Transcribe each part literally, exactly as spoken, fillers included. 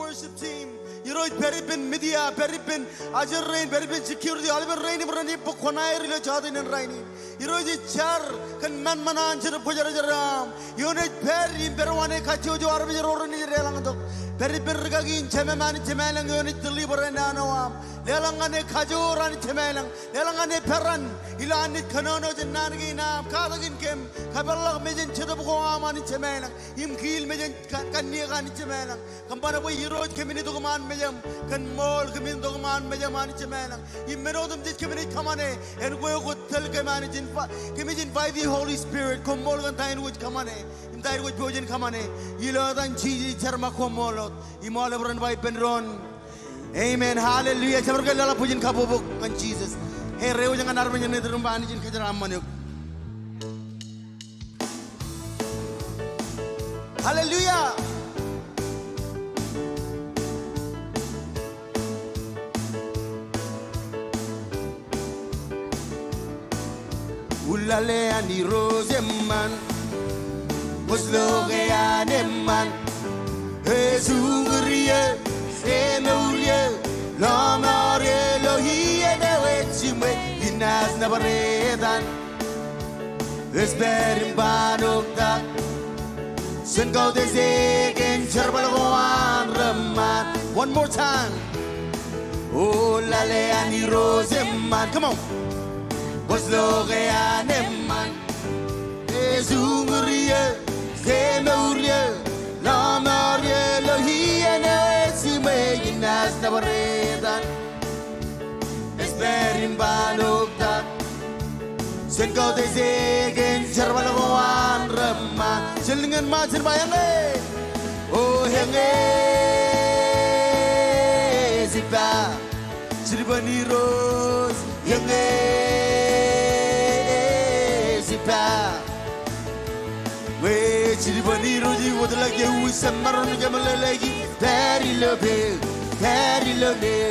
Worship team, Irooj, pād ippān media, pād ippān ajri rein, pād ippān security, aolepen rein im rein bwe kwōn aer ilo jota in rainin. Irooj, ij jar kōn ṃanṃan an Jetōb Kwōjarjar eo aṃ. Ioon ej pād im pād wōṇāān kajjojo armej ro rein ej deḷọñtok. Pād ippān rūkaki in jemem Anij Jemām ilañ, ioon ej deliver e naan eo aṃ. Leḷọk ñan e kajoor Anij Jemām ilañ. Leḷọk ñan e peran ilo an naaj kōnono jān naan kein aṃ. Katakin kōm, kapeḷḷọk mejān Jetōb ko aṃ Anij Jemām ilañ. Im kiil mejān ka-, kanniōk Anij Jemām ilañ. Kōṃṃan bwe Irooj kōmin itok iṃaan mejaṃ, kōn ṃool kōmin itok iṃaan mejaṃ Anij Jemām ilañ. Im men otemjej kōmin ej kōṃṃane, en kwe kwōj tōl kōm Anij, invi-, kōmij invite the Holy Spirit, koṃṃool kōn ta in kwōj kōṃṃane, im ta in kwōj pojak in kōṃṃane. Ilo etan Jisōs ij jar im koṃṃool wōt, im aolep ren ba ippān doon. Amen. Hallelujah. Jabdewōt ke leḷọk bwijin kabbokbok ñan Jisōs. Ej rej wōj ñan armej ṇe iturūṃ ba Anij en kōjeraaṃṃan eok. Hallelujah. O lale an Irooj eṃṃan, kwōj lo ke an eṃṃan, ej uñūr eō, ej mour eō, lọmọọr eō ilo iien eo ej jiṃwe, inaaj nōbar etan. Ej pād im ba ṇoktak, jān kautiej e kōn jerbal ko an reṃṃan. One more time. O lale an Irooj eṃṃan. Come on. Kwōj lo ke an eṃṃan. Ej uñūr eō, ej mour eō, lọmọọr eō ilo iien eo ej jiṃwe, inaaj nōbar etan. Ej pād im ba ṇoktak, jān kautiej e kōn jerbal ko an reṃṃan. Jen lōñ in ṃaan, jen ba eñe. O eñe ej ippā, Jibboñ Irooj, eñe ej ippā. Bwe Jibboñ Irooj ej wōtlọk ewi, Jemān ro ṇe kōmeḷeḷeiki, pād ilo peid, pād ilo neō,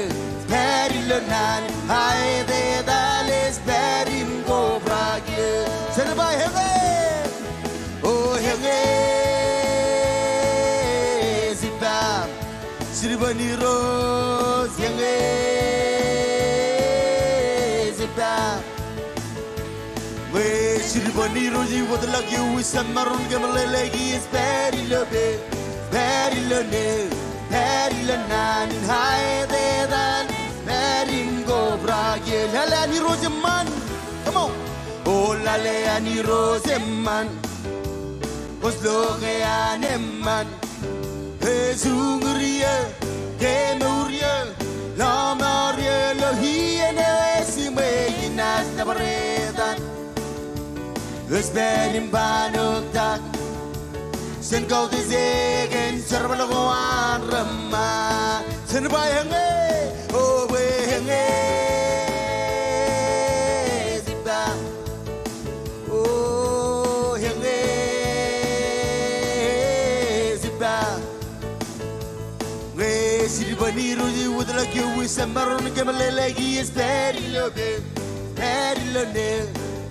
pād ilo naan in aet etal, ej pād im kobrak eō. Jen ba eñe. O eñe ej ippā, Jibboñ Irooj, eñe ej ippā. Bwe Jibboñ Irooj ej wōtlọk ewi, Jemān ro ṇe kōmeḷeḷeiki, ej pād ilo peid, pād ilo neō, pād ilo naan in aet etal, pād im kobrak eō. Lale an Irooj eṃṃan. Come on. O lale an Irooj eṃṃan, kwōj lo ke an eṃṃan. Ej uñūr eō, ej mour eō, lọmọọr eō ilo iien eo ej jiṃwe, inaaj nōbar etan. Ej pād im ba ṇoktak, jān kautiej e kōn jerbal ko an reṃṃan. Jen ba eñe, o bwe eñe ej ippā. O eñe ej ippā. Bwe Jibboñ Irooj ej wōtlọk ewi, Jemān ro ṇe kōmeḷeḷeiki, ej pād ilo peid, pād ilo neō,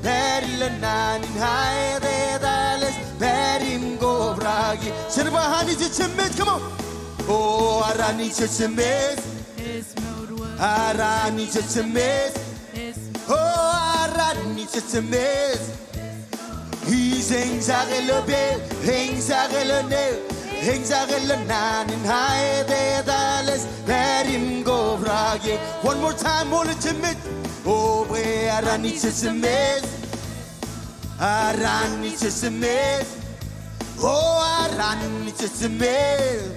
pād ilo naan in aet etal, ej pād im kobrak eō. Jen ba Anij ej jemād, come on. O ad Anij ej jemād. Ad Anij ej jemād. O ad Anij ej jemād. Ij eñjake ilo peid, eñjake ilo neō, eñjake ilo naan in aet etal, ej pād im kobrak eō. One more time, ṃool ej jemād. O bwe ad Anij ej jemād. Ad Anij ej jemād. O ad Anij ej jemād.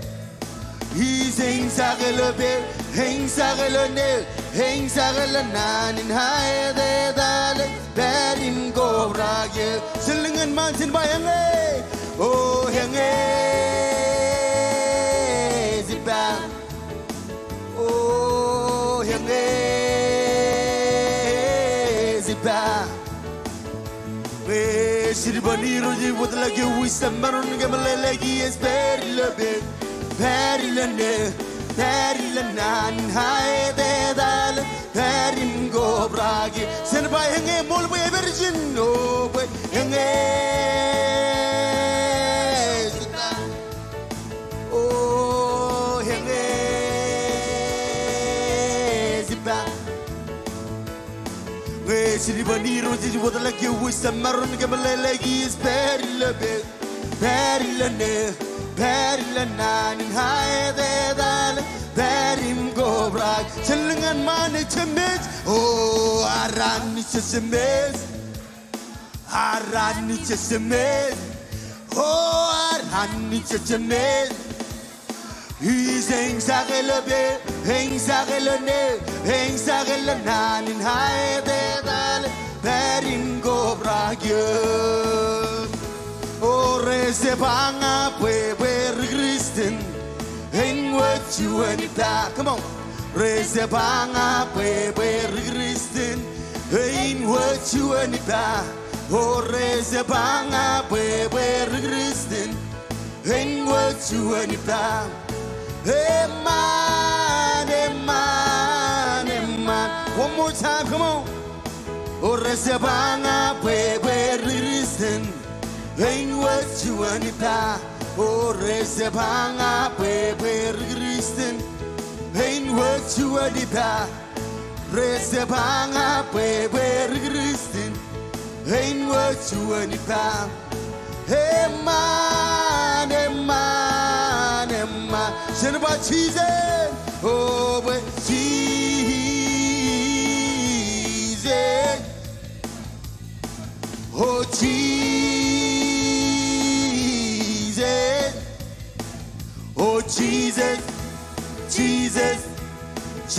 Ij eñjake ilo peid, eñjake ilo neō, eñjake ilo naan in aet etal, ej pād im kobrak eō. Jen lōñ in ṃaan, jen ba eñe. O eñe ej ippā. O eñe ej ippā. Bwe Jibboñ Irooj ej wōtlọk ewi, Jemān ro ṇe kōmeḷeḷeiki, ej pād ilo peid, pād ilo neō, pād ilo naan in aet etal, pād im kobrak eō. Jen ba eñe, ṃool bwe epād ijin. O bwe eñe ej ippā. O eñe Ñe ej bar irooj ej wōtlọk, ewōj, jab maroñ kōmeḷeḷeiki ej pād ilo pād, pād ilo ne, pād ilo naan in aet etal, pād im kobrak. Jen lōñ ñan ṃaan eo, Jemej. O, ad Anij Jemej. Ad Anij Jemej. O, ad Anij Jemej. Ij eñjake ilo pād, eñjake ilo ne, eñjake ilo naan in aet etal, pād im kobrak eō. O, rej jab ba ña bwebwe ri Kristian, āinwōt juon ippa. Come on. Rej jab ba ña bwebwe ri Kristian, āinwōt juon ippa. O, rej jab ba ña bwebwe ri Kristian, āinwōt juon ippa. Eṃṃan, eṃṃan, eṃṃan. One more time, come on. O, rej jab ba ña bwebwe ri Kristian, āinwōt juon ippa. O, rej jab ba ña bwebwe ri Kristian, āinwōt juon ippa. Rej jab ba ña bwebwe ri Kristian, āinwōt juon ippa. Eṃṃan, eṃṃan, eṃṃan. Jen ba Jisōs. O, bwe Jisōs. O, Jisōs. O, Jisōs. Jisōs. J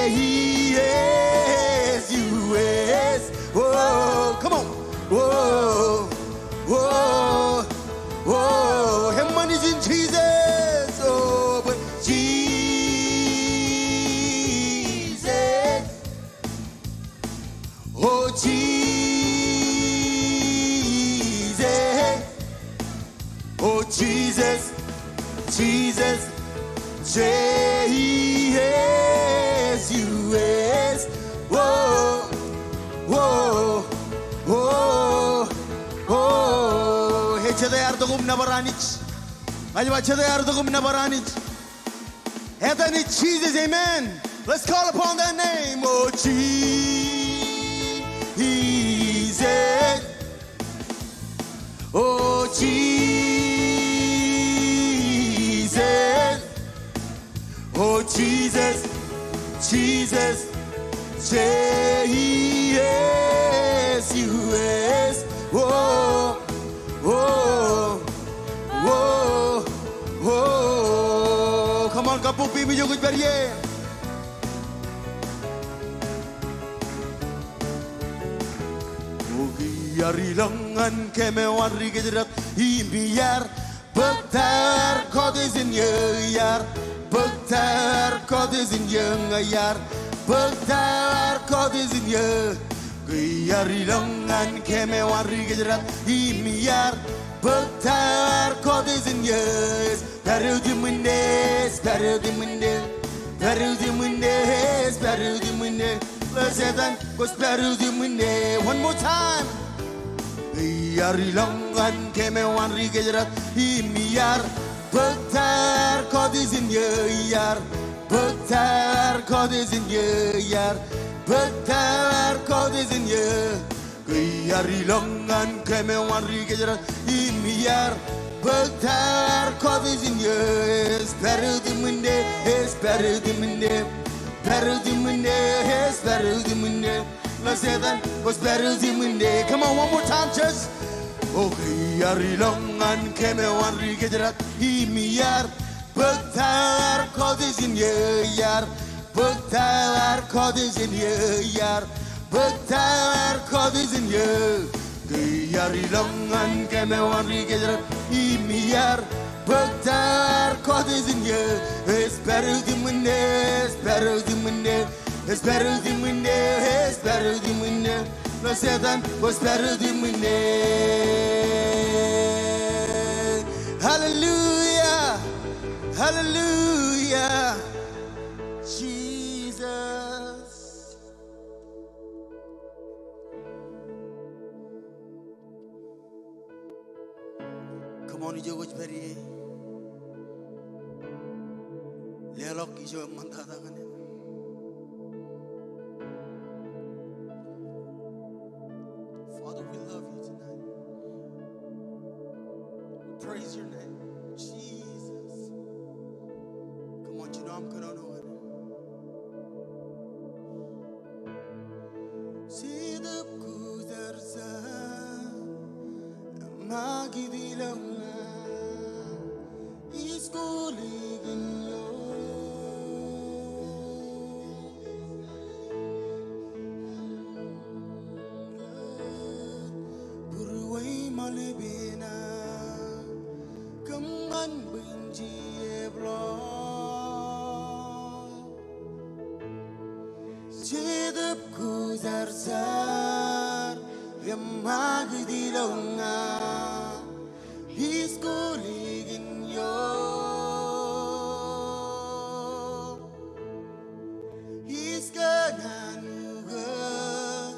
E S U S. O, come on. O, o, o. Eṃṃan ijin Jisōs. O, bwe Jisōs. O, Jisōs. O, Jisōs, Jisōs, J E S U S. O, o, o, o. Ej jete ear itok im nōbar Anij? Ej ba jete ear itok im nōbar Anij? Etan ej Jisōs, amen. Let's call upon that name. O, Jisōs. O, Jisōs. O, Jisōs, Jisōs, J E S U S. O, o, o, o. Come on, kabbokbwe im ijo kwōj pād ie. O, ke iar ilọk ñan kōm eo an ri kōjdat im iar bōk ta eo ear kọọte jān eō, iar bōk ta eo ear kọọte jān eō, ña iar bōk ta eo ear kọọte jān eō. Ke iar ilọk ñan kōm eo an ri kōjdat im iar bōk ta eo ear kọọte jān eō. Ej pād eok im ṇe, ej pād eok im ṇe, pād eok im ṇe, ej pād eok im ṇe. Ilo Setan, kwōj pād eok im ṇe. One more time. Iar ilọk ñan kōm eo an ri kōjdat im iar bōk ta eo ear kọọte jān eō, iar bōk ta eo ear kọọte jān eō, iar bōk ta eo ear kọọte jān eō. Ke iar ilọk ñan kōm eo an ri kōjdat im iar bōk ta eo ear kọọte jān eō. Ej pād eok im ṇe, ej pād eok im ṇe, pād eok im ṇe, ej pād eok im ṇe. Ilo Setan, kwōj pād eok im ṇe. Come on, one more time, church. O, ke iar ilọk ñan kōm eo an ri kōjdat im iar bōk ta eo ear kọọte jān eō, iar bōk ta eo ear kọọte jān eō, iar bōk ta eo ear kọọte jān eō. Ke iar ilọk ñan kōm eo an ri kōjdat im iar bōk ta eo ear kọọte jān eō. Ej pād eok im ṇe, ej pād eok im ṇe, ej pād eok im ṇe, ej pād eok im ṇe. Ilo Setan, kwōj pād eok im ṇe. Hallelujah. Hallelujah. Jesus. Come on, ijo kwōj pād ie. Leḷọk ijo eṃṃantata ñan eok. Father, we love you tonight. We praise your name, Jesus. Come on, you know I'm gonna know it. Jetōb Kwōjarjar, eṃṃakūt ilo ña, iskole kōn ioon. Būruō ṃool epeṇ aō, kōṃṃan bwe in jab ḷọk. Jetōb Kwōjarjar, eṃṃakūt ilo ña, iskole kōn ioon. Iskōṇaan ukōt,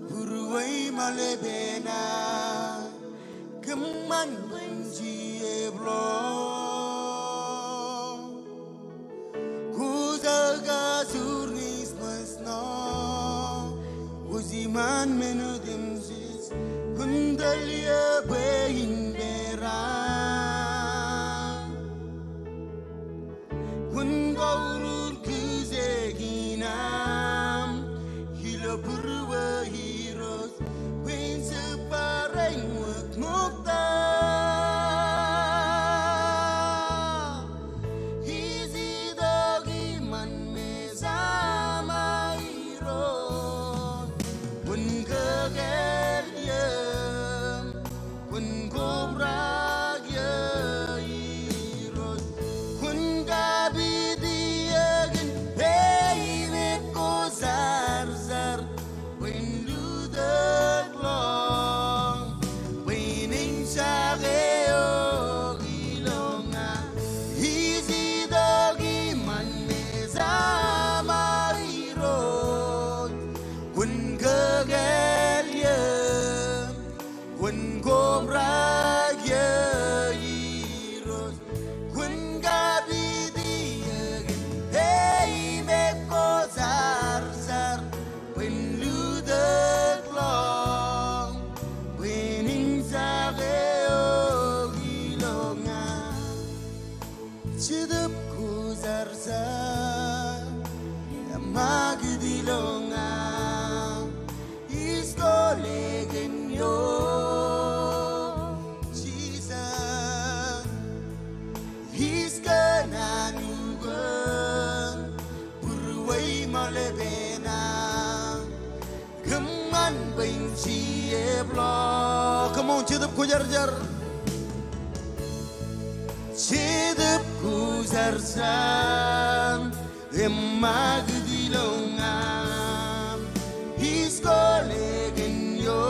būruō ṃool epeṇ aō, kōṃṃan bwe in jab ḷọk. Kwōjak aō sur ñe ij ṃōsno, kwōj iṃaan men otemjej, kwōn tōl eō bwe in peran. Kwōn kaurur kōjek in aṃ ilo būruō Irooj, bwe in jab bar āinwōt ṃokta. Ij itok iṃaan mejaṃ aō Irooj, kwōn kōkāāl eō im kwōn kobrak eō Irooj. Kwōn kapit eō kōn peiṃ eo kwōjarjar, bwe in lutōkḷọk, bwe in eñjake eok ilo ña. Ij itok iṃaan mejaṃ aō Irooj, kwōn kōkāāl eō im kwōn kobrak eō Irooj. Kwōn kapit eō kōn peiṃ eo kwōjarjar, bwe in lutōkḷọk, bwe in eñjake eok ilo ña. Jetōb Kwōjarjar, eṃṃakūt ilo ña, iskole kōn ioon. Jisōs, iskōṇaan ukōt, būruō ṃool epeṇ aō, kōṃṃan bwe in jab ḷọk. Come on, Jetōb Kwōjarjar. Jetōb Kwōjarjar, eṃṃakūt ilo ña, iskole kōn ioon.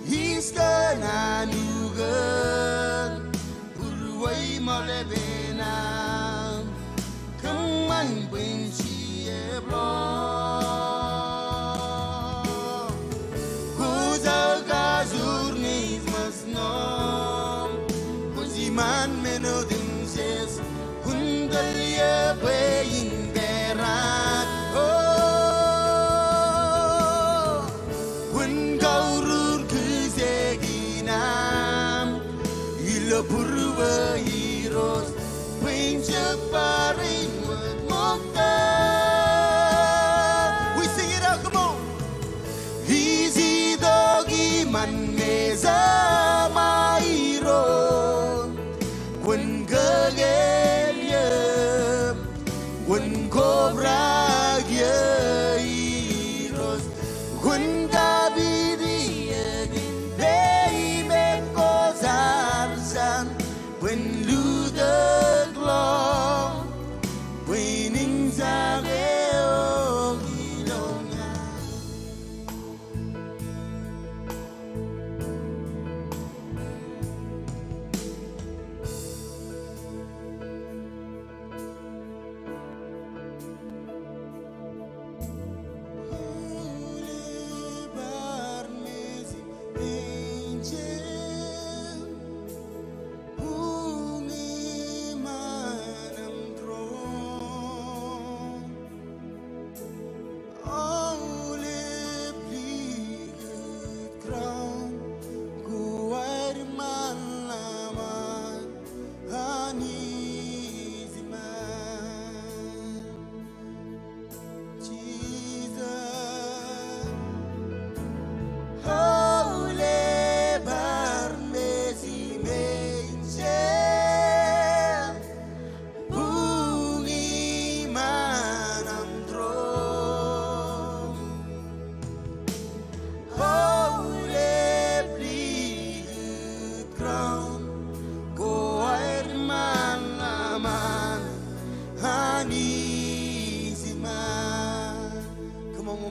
Iskōṇaan ukōt, būruō ṃool epeṇ aō, kōṃṃan bwe in jab ḷọk. Kwōjak aō sur ñe ij ṃōsno, kwōj iṃaan men otemjej, kwōn tōl eō bwe in peran. O, kwōn kaurur kōjek in aṃ ilo būruō Irooj, bwe in jab bar āinwōt ṃokta. We sing it out, come on. Ij itok iṃaan mejaṃ aō Irooj, kwōn kōkāāl eō, kwōn kobrak eō Irooj, kwōn kapit eō kōn peiṃ eo kwōjarjar, bwe in lutōkḷọk, bwe in eñjake eok ilo ña.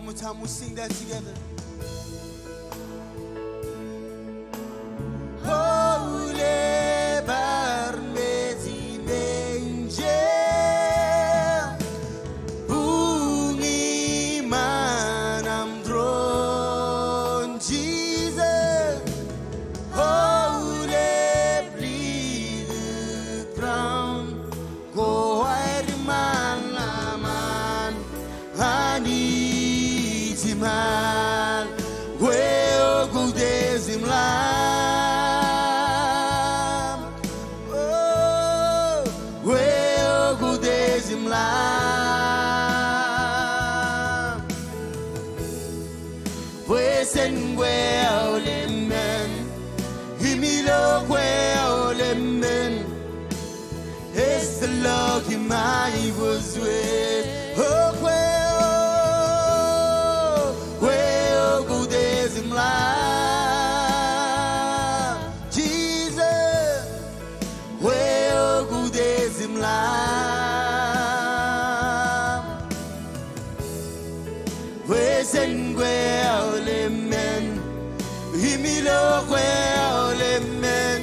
One time, we'll sing that together. Ole bar mejin enjeḷ, buñi ṃaan aṃ tūroon Jisōs. Ole likūt ground, ko aer iṃaan ḷōṃ an Anij iṃaan, kwe okute ej im ḷōṃ. O, kwe okute ej im ḷōṃ. Bwe jen kwe aolep men, im ilo kwe aolep men, ej tōllọk im aiboojoj. O kwe, o, kwe okute ej im ḷōṃ. Jisōs, kwe okute ej im ḷōṃ. Bwe jen kwe aolep men, im ilo kwe aolep men,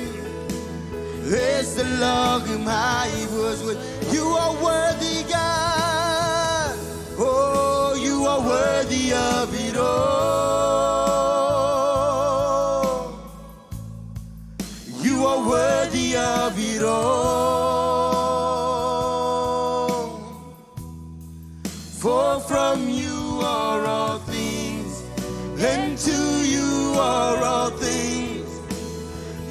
ej tōllọk im aiboojoj. You are worthy, God. Oh, you are worthy of it all. You are worthy of it all. For from you are all things, and to you are all things.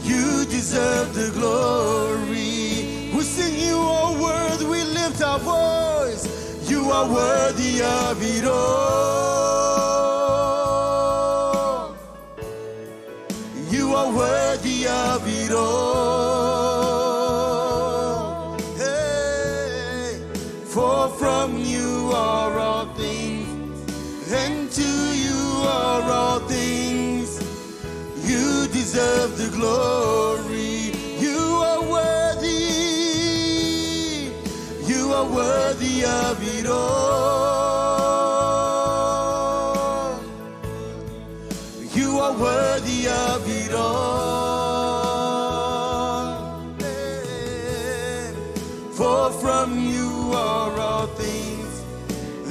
You deserve the glory. We sing, you are worthy. We lift our voice. You are worthy of it all. You are worthy of it all. Hey, for from you are all things, and to you are all things. You deserve the glory. You are worthy. You are worthy of it all. You are worthy of it all. For from you are all things,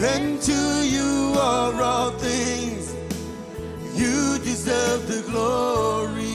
and to you are all things. You deserve the glory.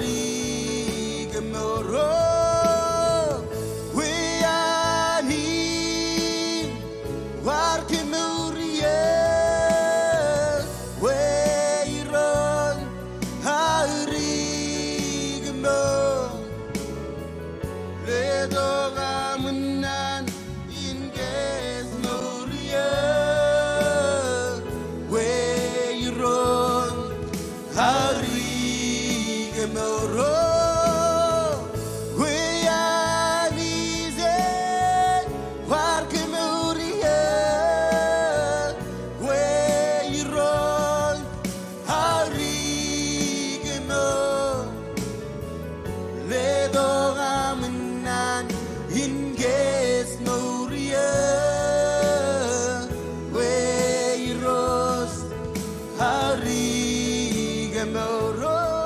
Ri kemour, kwe an in kwaar kemour eō, kwe Irooj, a ri kemour. Letok aṃ naan in kōj mour eō, kwe Irooj, a ri kemour, kwe Anij ej kwaar kemour eō, kwe Irooj, a ri kemour. Letok aṃ naan in kōj mour eō, kwe Irooj, a ri kemour.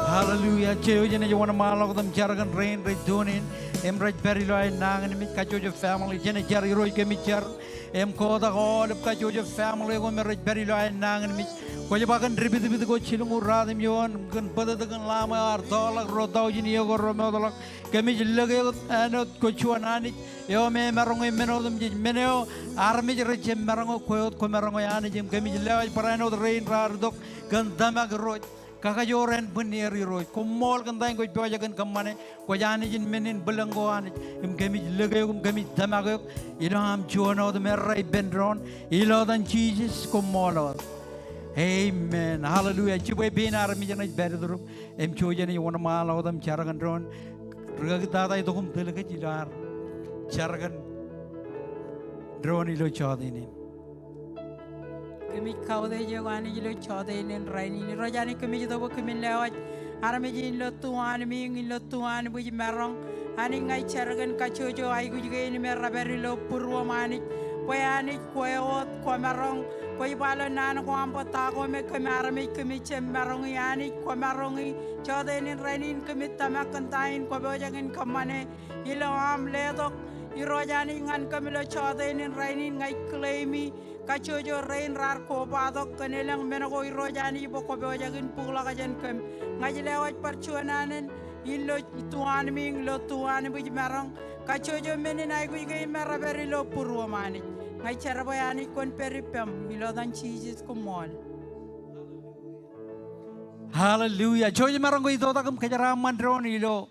Hallelujah. Jouj im wōnṃaanḷọk wōt im jar kōn rein rej tune in im rej pād ilo aer nañinmej, kajjojo family. Jen jar, Irooj, kōmij jar im kotak aolep kajjojo family ko me rej pād ilo aer nañinmej. Kwōj ba kōn dipitpit ko jilñuul ruatimjuon, kōn bōtōktōkin Lamb eo ear tọọrḷọk ruo tọujin iiō ko remootḷọk. Kōmij lōke āinwōt kwōj juon Anij eo me emaroñ e men otemjej, men eo armej rej jab maroñ e, kwe wōt kwō maroñ e Anij, im kōmij lewōj barāinwōt rein raar itok kōn tōmak Irooj. Kakajoor ānbwinnier Irooj. Koṃṃool kōn ta in kwōj pojak in kōṃṃane. Kwōj Anij in men in bwilōñ ko Anij. Im kōmij lōke eok im kōmij tōmak eok ilo aṃ juon wōt im errā ippān doon. Ilo etan Jisōs, koṃṃool wōt. Amen. Hallelujah. Jibwe pein armej eṇ ej pād iturup im jouj im wōnṃaanḷọk wōt im jar kōn doon. Rikaki tata itok im tōl kōj ilo ad jar kōn doon ilo jọteen in. Kōmij kautiej eok Anij ilo jọteen in rainin. Irooj Anij, kōmij itok bwe kōmin lewōj armej in ilo tuanmiiñ, ilo tuanbwijmaroñ. Anij, ña ij jar kōn kajjojo aikuj kein me repād ilo būruōm Anij, bwe Anij kwe wōt kwōmaroñ. Kwōj ba ilo naan ko aṃ bwe ta ko me kōm armej kōmij jab maroñi, Anij kwōmaroñi. Jọteen in rainin kōmij tōmak kōn ta in kwō pojak in kōṃṃane ilo aṃ letok. Irooj Anij, ñan kōm ilo jọteen in rainin ña ij claim-i kajjojo rein raar kobatok kōn elōñ men ko Irooj Anij bwe kwō pojak in bōkḷọk jān kōm. Ña ij lewōj bar juon alen ilo tuanmiiñ, ilo tuanbwijmaroñ. Kajjojo men in aikuj kein me repād ilo būruōm Anij. Ña ij jar bwe Anij kwōn pād ippām ilo etan Jisōs, koṃṃool. Hallelujah. Jouj im maroñ ke itoitak im kōjeraaṃṃan doon ilo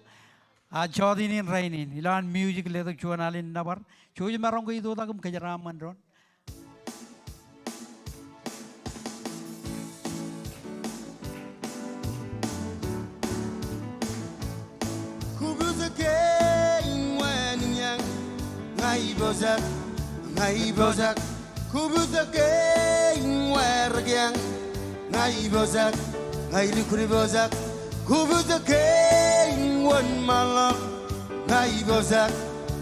ad jọteen in rainin. Ilo an music letok juon alen nōbar. Jouj im maroñ ke itoitak im kōjeraaṃṃan doon. Kōbōjak ke in wānōñyañ, ña ipojak, ña ipojak. Kōbōjak ke in wārekjeañ, ña ipojak, ña ilikkun pojak. Kōbōjak ke in wōnṃaanḷọk, ña ipojak,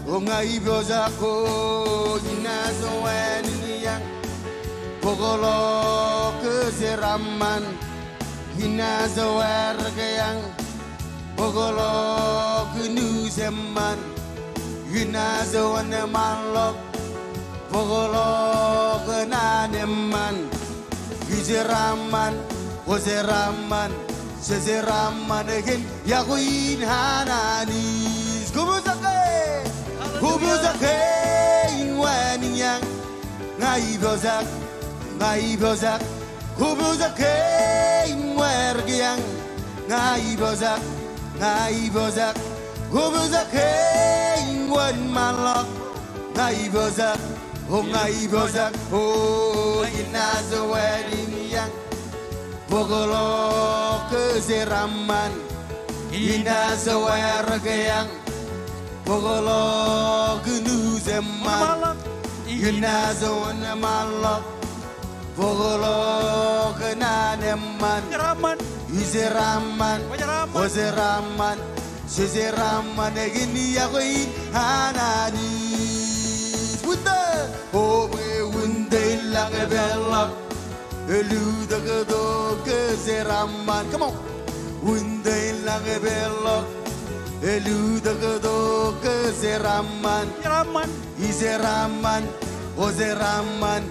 o ña ipojak, o inaaj wānōñyañ. Bōkḷọk kōjeraaṃṃan, inaaj wārekjeañ. Bōkḷọk nuuj eṃṃan, inaaj wōnṃaanḷọk. Bōkḷọk naan eṃṃan, ijeraaṃṃan, kwōjeraaṃṃan, jejeraaṃṃan kōn iọkwe in an Anij. Kōbōjak ke, kōbōjak ke in wānōñyañ, ña ipojak, ña ipojak. Kōbōjak ke in wārekjeañ, ña ipojak, ña ipojak. Kōbōjak ke in wōnṃaanḷọk, ña ipojak, o ña ipojak, o inaaj wānōñyañ. Bōkḷọk kōjeraaṃṃan, inaaj wārekjeañ. Bōkḷọk nuuj eṃṃan, inaaj wōnṃaanḷọk. Bōkḷọk naan eṃṃan, ijeraaṃṃan, kwōjeraaṃṃan, jejeraaṃṃan kōn iọkwe in an Anij. Wūntōl, o bwe wūntōl in lañ epeḷḷọk, elutōktok kōjeraaṃṃan. Come on. Wūntōl in lañ epeḷḷọk, elutōktok kōjeraaṃṃan. Jeraaṃṃan. Ijeraaṃṃan, kwōjeraaṃṃan,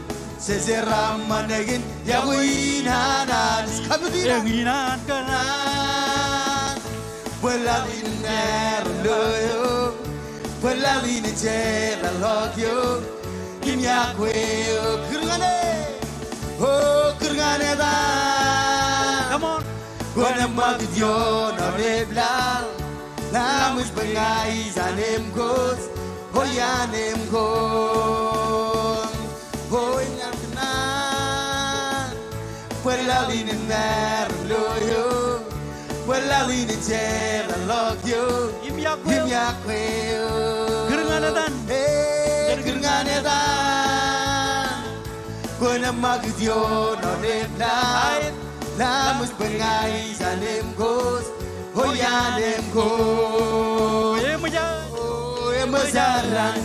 jejeraaṃṃan kōn iọkwe in an Anij. Kapit in an. Eñin an kōṇaan. Bwe laḷ in ear lo eō, bwe laḷ in jeḷāḷọk eō, im iọkwe eō. Kūr ñan e, o kūr ñan etan. Come on. Kwōn ṃakūt ioon aolep laḷ, ḷak ṃōj bwe ña ij an emkoos, o iaan emkoos. O, eñin kōṇaan. Bwe laḷ in ear lo eō, bwe laḷ in jeḷāḷọk eō, im iọkwe eō. Kūr ñan etan. E, kūr ñan etan. Kwōn ṃakūt ioon aolep laḷ, ḷak ṃōj bwe ña ij an emkoos, o iaan emkoos. Eṃōj ad. O, eṃōj ad raṇ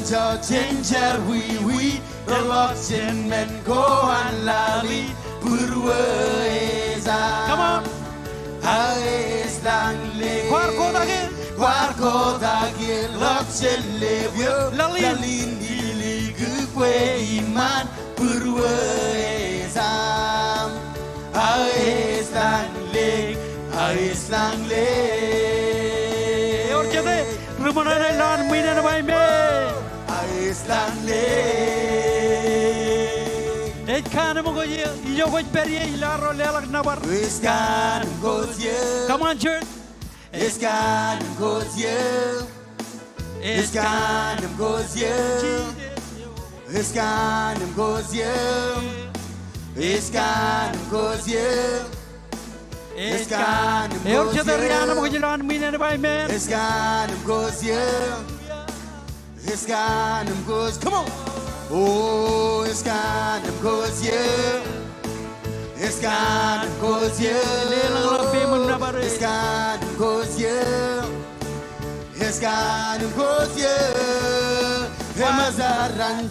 jen jar wiwi, ro ḷọk jān men ko an laḷ in būruō ej aṃ. Come on. Aō ej lañlek. Kwaar kotak e. Kwaar kotak e ḷọk jān lep eo. Laḷ in. Laḷ in ilikkwe iṃaan būruō ej aṃ. Aō ej lañlek. Aō ej lañlek. Ewōr jete ri ṃōṇōṇō ilo an ṃwiin en ba amen. Aō ej lañlek. Ej kaanemkwōj eō, ijo kwōj pād ie ilo arro leḷọk nōbar. Ej kaanemkwōj eō. Come on, church. Ej kaanemkwōj eō. Ej kaanemkwōj eō. Ej kaanemkwōj eō. Ej kaanemkwōj eō. Ej kaanemkwōj eō. Ewōr jete ri ṃōṇōṇō ilo an ṃwiin en ba amen. Ej kaanemkwōj eō. Ej kaanemkwōj. Come on. O, ej kaanemkwōj eō. Ej kaanemkwōj eō. Ej kaanemkwōj eō. Ej kaanemkwōj eō. Eṃōj ad raṇ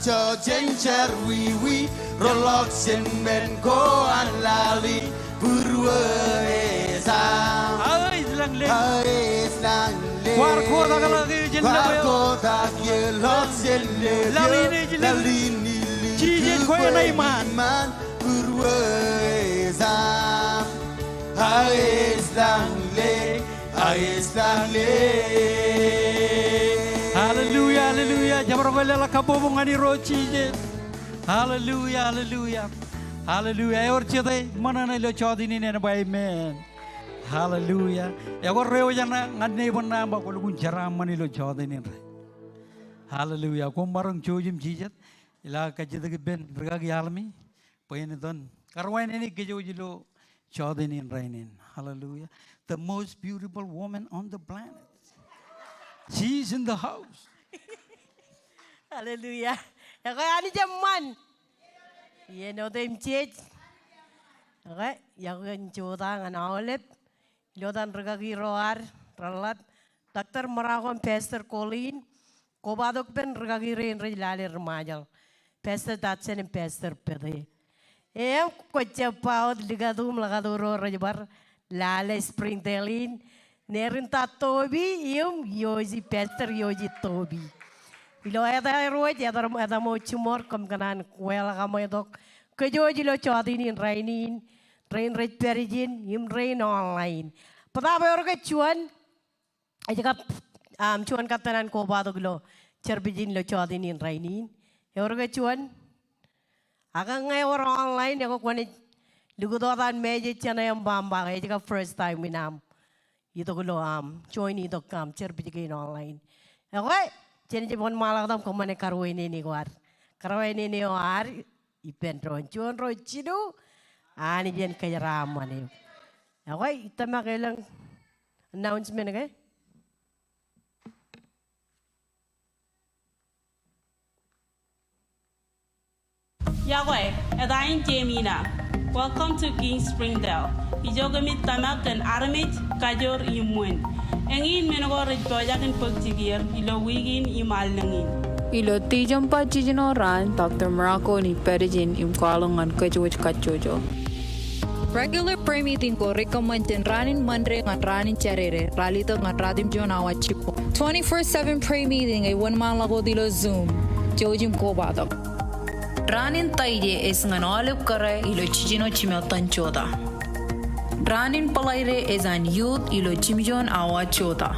jen jar wiwi, ro ḷọk jān men ko an laḷ in būruō ej aṃ. Aō ej lañlek. Aō ej lañlek. Kwaar kotak ḷọk eō jān lep eo. Kwaar kotak eō ḷọk jān lep eo. Laḷ in ej lik. Laḷ in ej lik. Jisōs kwe ṇa iṃaan. Iṃaan būruō ej aṃ. Aō ej lañlek. Aō ej lañlek. Hallelujah, hallelujah. Jabdewōt ke leḷọk kabbokbok ñan Irooj Jisōs. Hallelujah, hallelujah. Hallelujah. Ewōr jete ṃōṇōṇō ilo jọteen in en ba amen. Hallelujah. Ekwe ewōr enaaj ñan neighbor ṇe im ba kwō lukkuun jeraaṃṃan ilo jọteen in rainin. Hallelujah. Koṃ maroñ jouj im jijet ilo aō kajjitōk ippān rikaki Almi bwe en itok im karuwainene kōj ilo jọteen in rainin. Hallelujah. The most beautiful woman on the planet. She's in the house. Hallelujah. Ekwe Anij eṃṃan. Iien otemjej. Ekwe, iọkwe in jota ñan aolep ilo etan rikaki ro ad reḷḷap, Doctor Morocco im Pastor Colleen, kobatok ippān rikaki rein rej lale ri Ṃajeḷ, Pastor Dodson im Pastor Pete. Im kwōj jab ba wōt likatu im ḷōkatu ro rej bar lale Springdale in, Nerinta Tobi im Yosi, Pastor Yosi Tobi. Ilo etaer wōj, etaer, etaṃo jiṃor, kōm kōṇaan welcome tok kōj wōj ilo jọteen in rainin, rein rej pād ijin im rein online. Bōtab ewōr ke juon, ej kab, um, juon kōttan an kobatok ilo service in ilo jọteen in rainin. Ewōr ke juon? Ak ñe ewōr online, ekwe kwōnaaj likūt wōt an message jān eō im ba, ba ej kab first time in aṃ itok ilo aṃ join itok aṃ service kein online. Ekwe, jen jab wōnṃaanḷọk tok im kōṃṃane karuwainene ko ad. Karuwainene eo ad ippān doon juon, ruo, jilu, Anij en kōjeraaṃṃan eok. Ekwe, ij tōmak elōñ announcement ke? Iọkwe, eta in Jemina. Welcome to King's Springdale. Ijo kōmij tōmak kōn armej, kajoor im wōn. Eñin men ko rej pojak in bōk jikier ilo wiik in im allōñ in. Ilo December jiljino raan, Doctor Morocco en ij pād ijin im kwaḷọk ñan kōj wōj kajjojo. Regular prayer meeting ko rej kōṃṃan jān raan in Monday ñan raan in Saturday, raar letok ñan ratimjuon awa jibboñ. Twenty-four seven prayer meeting ej wōnṃaanḷọk wōt ilo Zoom. Jouj im kobatok. Raan in Taije ej ñan aolep kōrā ilo jiljino jimettan jota. Raan in Bōḷaide ej an youth ilo jimjuon awa jota.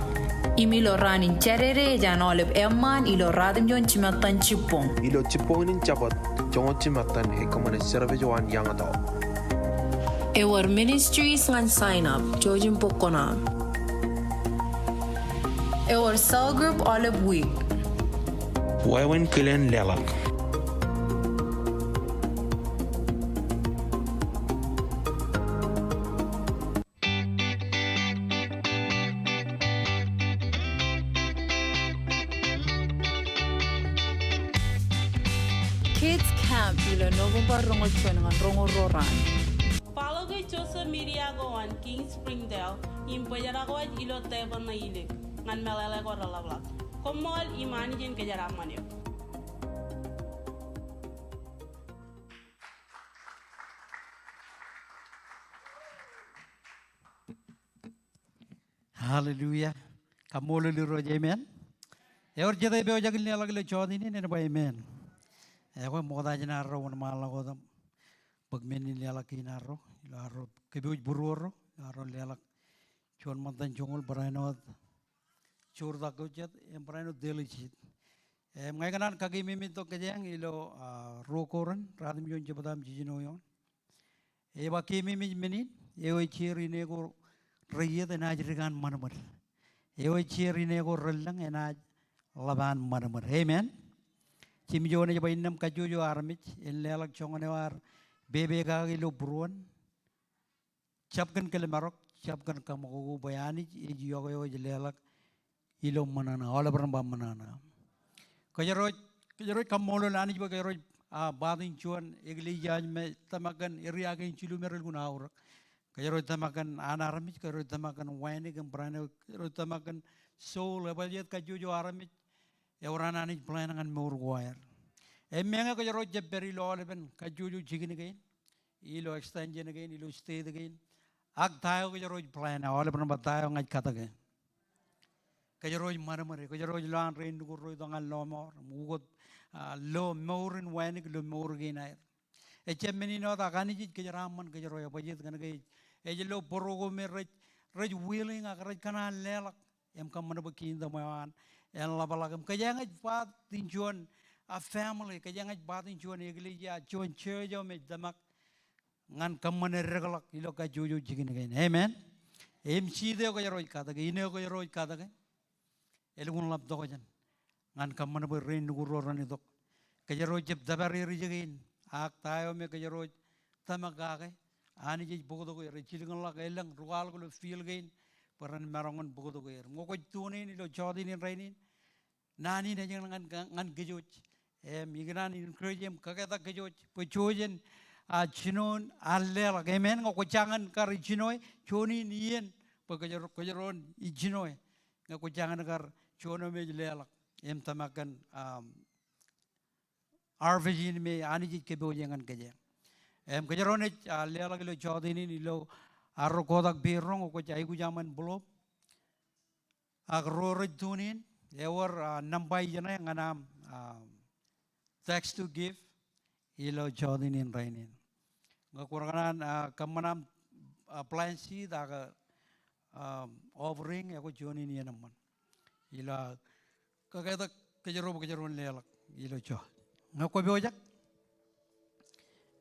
Im ilo raan in Jādede ej an aolep eṃṃaan ilo ratimjuon jimattan jibboñ. Ilo jibboñ in Jabōt, joñoul jimattan ej kōṃṃane service eo an young adult. Ewōr ministries ñan sign up, jouj im bōk kuṇaaṃ. Ewōr cell group aolep wiik. Wāween kilen leḷọk. Kids Camp ilo November roñoul juon ñan roñoul ruo raan. Follow ke social media ko an King Springdale im bōjrak wōj ilo tepel ṇe ilikin ñan meḷeḷe ko reḷapḷọk. Koṃṃool im Anij en kōjeraaṃṃan eok. Hallelujah. Kaṃṃoolol Irooj, amen. Ewōr jet epojak in leḷọk ilo jota in, en ba amen. Ekwe ṃokta jān arro wōnṃaanḷọk wōt im bōk men in leḷọk kein arro, ilo arro kōpooj būruorro, ilo arro leḷọk juon ṃōttan joñoul barāinwōt joortak ko jet, im barāinwōt deḷọñ jijet. Im ña ikōṇaan kakeememej tok kōjeañ ilo, ah, ruo Korint, ratimjuon jebta im jiljino eoon. Ej ba keememej men in, eo ej jeor ine ko reiiet enaaj dik an ṃadṃōd. Eo ej jeor ine ko relōñ enaaj ḷap an ṃadṃōd. Amen. Jimjuon ej ba innām kajjojo armej en leḷọk joñan eo ear pepe kake ilo būruon. Jab kōn kōḷmānḷọk, jab kōn kaṃakoko bwe Anij ej iọkwe eo ej leḷọk ilo ṃōṇōṇō, aolep ren ba ṃōṇōṇō. Kōjro ej, kōjro ej kaṃṃoolol Anij bwe kōjro ej, ah, part in juon eklejia eo me tōmak kōn area kein jilu me relukkuun aorōk. Kōjro ej tōmak kōn an armej, kōjro ej tōmak kōn wānōk im barāinwōt, kōjro ej tōmak kōn soul, ebajeet kajjojo armej, ewōr an Anij plan ñan mour ko aer. Im meñe kōjro ej jab pād ilo aolepen kajjojo jikin kein, ilo extension kein, ilo state kein, ak ta eo kōjro ej plan, aolep ren ba ta eo ña ij katōke. Kōjro ej ṃadṃōde, kōjro ej lo an rein nukud ro itok ñan lọmọọr, im ukōt, ah, lo mour in wānōk ilo mour kein aer. Ejjab men in wōt ak Anij ej kōjeraaṃṃan kōjro, ebajeet kōnke ej, ej lo bōro ko me rej, rej willing ak rej kōṇaan leḷọk im kōṃṃan bwe kingdom eo an en ḷapḷọk. Im kōjeañ ej part in juon, ah, family, kōjeañ ej part in juon eklejia, juon church eo me ej tōmak ñan kōṃṃane dekḷọk ilo kajjojo jikin kein. Amen. Im seed eo kōjro ej katōke, in eo kōjro ej katōke, elukkuun ḷap tokjān ñan kōṃṃan bwe rein nukud ro ren itok. Kōjro ej jab tōpar er ijikein, ak ta eo me kōjro ej tōmak kake, Anij ej bōktok er, ej jilkinḷọk elōñ ri kwaḷọk ilo field kein bwe ren maroñ in bōktok er. Ñe kwōj tune in ilo jota in rainin, naan in ej ñan, ñan kōj wōj. Im ikōṇaan encourage im kōketak kōj wōj bwe jujen, ah, jinoin an leḷọk. Amen. Ñe kwō jañin kar ijinoe, juon in iien bwe kōjro, kōjro en ijinoe. Ñe kwō jañin kar juon eo me ej leḷọk im tōmak kōn, um, harvest in me Anij ej kōpooje ñan kōj. Im kōjro naaj, ah, leḷọk ilo jota in ilo arro kotak peidroñ, kwōj aikuj aṃ envelope. Ak ro rej tune in, ewōr, ah, nōṃba ijeṇe ñan aṃ, ah, text to give ilo jota in rainin. Ñe kwō kōṇaan, ah, kōṃṃan aṃ, ah, plant seed ak, ah, offering, ekwe juon in iien eṃṃan. Ilo kōketak kōjro bwe kōjro en leḷọk ilo jota. Ñe kwō pojak,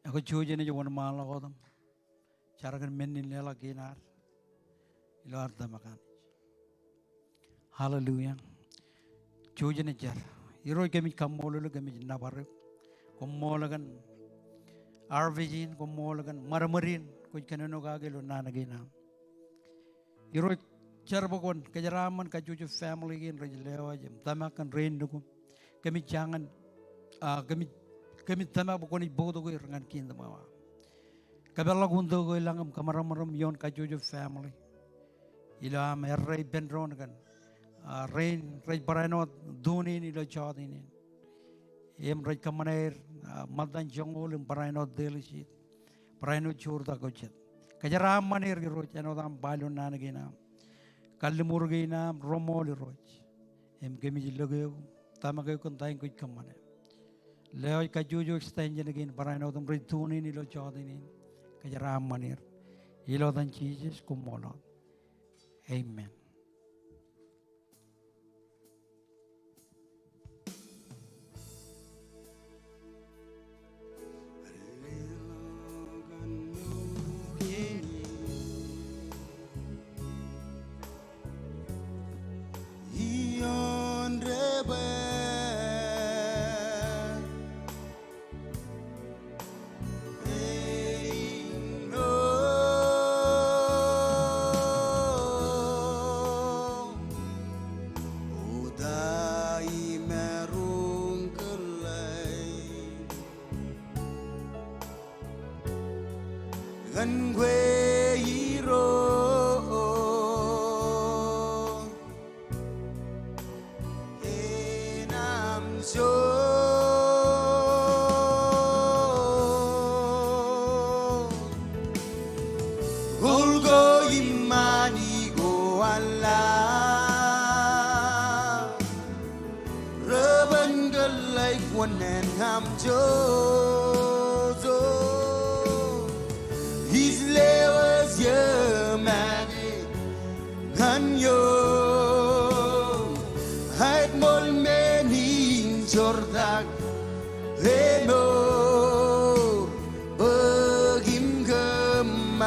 ekwe jujen ej wōnṃaanḷọk wōt im jar kōn men in leḷọk kein ad ilo ad tōmak Anij. Hallelujah. Jujen ej jar. Irooj, kōmij kaṃṃoolol eok, kōmij nōbar eok. Koṃṃool kōn harvest in, koṃṃool kōn ṃadṃōd in kwōj kōnono kake ilo naan kein aṃ. Irooj, jar bwe kwōn kōjeraaṃṃan kajjojo family kein rej lewōj im tōmak kōn rein nukū. Kōmij jañin, ah, kōmij, kōmij tōmak bwe kwōnaaj bōktok er ñan kingdom eo aṃ. Kōpeḷḷọk wūntō ko i lañ im kōṃadṃōd ioon kajjojo family ilo aṃ errā ippān doon kōn, ah, rein rej barāinwōt tune in ilo jota in. Im rej kōṃṃane er, ah, ṃōttan joñoul im barāinwōt deḷọñ jijet, barāinwōt joortak ko jet. Kōjeraaṃṃan er Irooj āinwōt aṃ ba ilo naan kein aṃ. Kalliṃur kein aṃ, roṃool Irooj. Im kōmij loke eok, tōmak eok kōn ta in kwōj kōṃṃane. Lewōj kajjojo extension kein barāinwōt im rej tune in ilo jota in. Kōjeraaṃṃan er. Ilo etan Jisōs, koṃṃool. Amen. Kōn kwe Irooj enaaj jook. Kōl ko iṃaan ikowaḷḷā. Reban kōḷḷā ej wōn en aṃ jojo. Ij lewōj iiō make ñan eok. Aet ṃool men in jortak emour bōk im kōṃṃan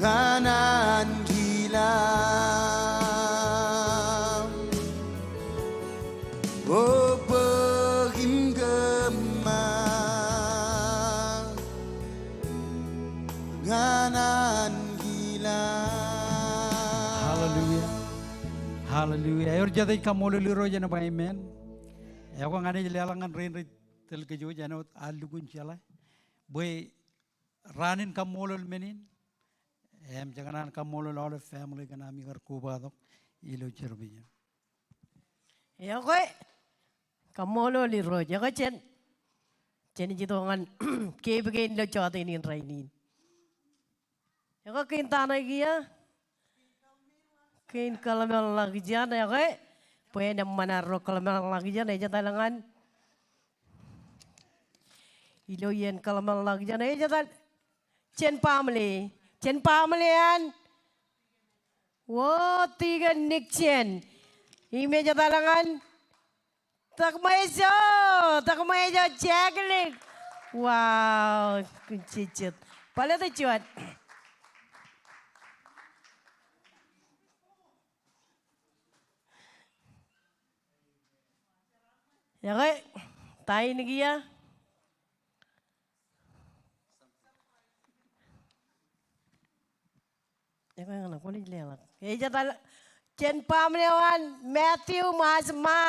ñan ankilaan. O bōk im kōṃṃan ñan ankilaan. Hallelujah. Hallelujah. Ewōr jet ej kaṃṃoolol Irooj en ba amen. Ekwe ña ij leḷọk ñan rein rej tōl kōj wōj āinwōt aō lukkuun jeḷā bwe raan in kaṃṃoolol men in, im jekōṇaan kaṃṃoolol aolep family kōn ami kar kobatok ilo service in. Ekwe, kaṃṃoolol Irooj. Ekwe jen, jen ej itok ñan keep kein ilo jota in rainin. Ekwe kein ta ṇe kiiō, kein kōḷmānḷọkjeṇ, ekwe, bwe en eṃṃan arro kōḷmānḷọkjeṇ, ej etal ñan Ilo iien kōḷmānḷọkjeṇ ej etal jān baaṃle, jān baaṃle an, o, Tikōn Nick Jen. Im ej etal ñan Tōkmāejo, Tōkmāejo Jack Nick. Wow, kōn jejjet. Bōlōt ej juon. Ekwe, ta in kiiō? Ekwe, ñan kwōnaaj leḷọk. Ej etal jān baaṃle eo an Matthew Masma.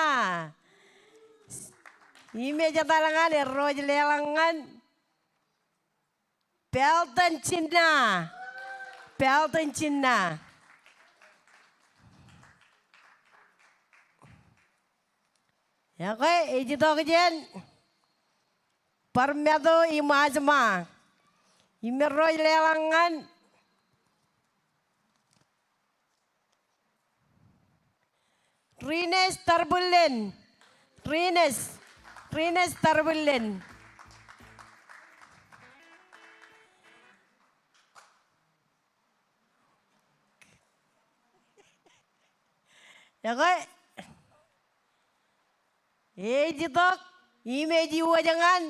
Im ej etal ñan, erro ej leḷọk ñan Pelton Jinna. Pelton Jinna. Ekwe, ej itok jān Parmeto im Asma. Im erro ej leḷọk ñan Rines Tarbullen. Rines. Rines Tarbullen. Ekwe, ej itok, im ej iwōj ñan,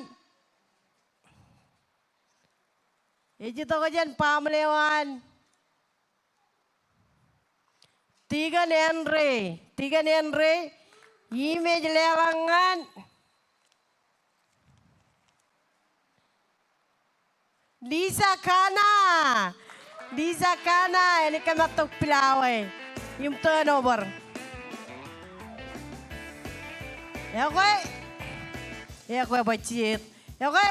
ej itok jān baaṃle eo an Tikōn Henry, Tikōn Henry, im ej leḷọk ñan Lisa Kana. Lisa Kana, enaaj kōmattok pilawa im turnover. Ekwe, ekwe bajjek. Ekwe,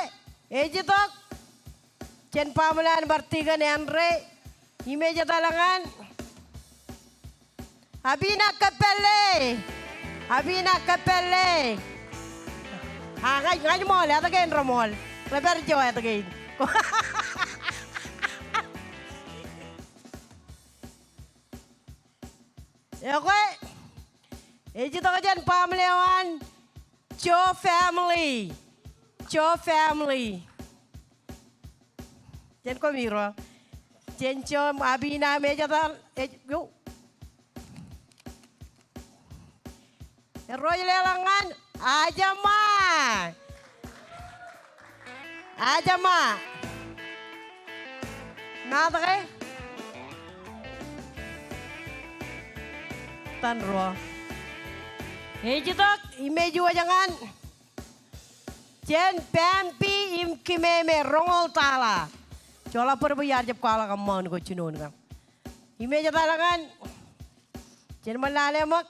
ej itok jān baaṃle an bar Tikōn Henry, im ej etal ñan Abina Kapelle. Abina Kapelle. A, ña ij, ña ij ṃool, etke en reṃool? Rej pād ijo etke in. Ekwe, ej itok jān baaṃle eo an Joe family. Joe family. Jen koṃiro. Jen join Abina im ej etal, ej, eo. Erro ej leḷọk ñan Ajama. Ajama. Maat ke? Etan ruo. Ej itok im ej wōj ñan Jen Pampi im Kimeme roñoul tala. Joḷọk bōd bwe iar jab kwaḷọk amount ko jinoin kaṇ. Im ej etal ñan, jen ṃōk lale ṃōk.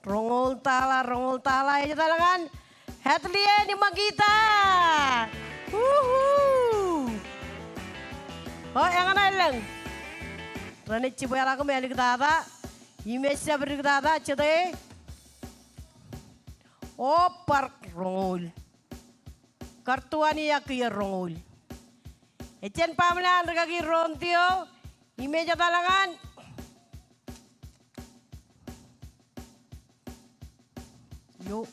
Roñoul tala, roñoul tala, ej etal ñan Hadlien im Makita. Woohoo! O, eñṇe elōñ. Renaaj jibweḷọk im āliktata. Im ej jab diktata, jete. O, bar roñoul. Kar tuwaan ia kiiō roñoul. Ej jān baaṃle an rikaki Rontio, im ej etal ñan. Eo.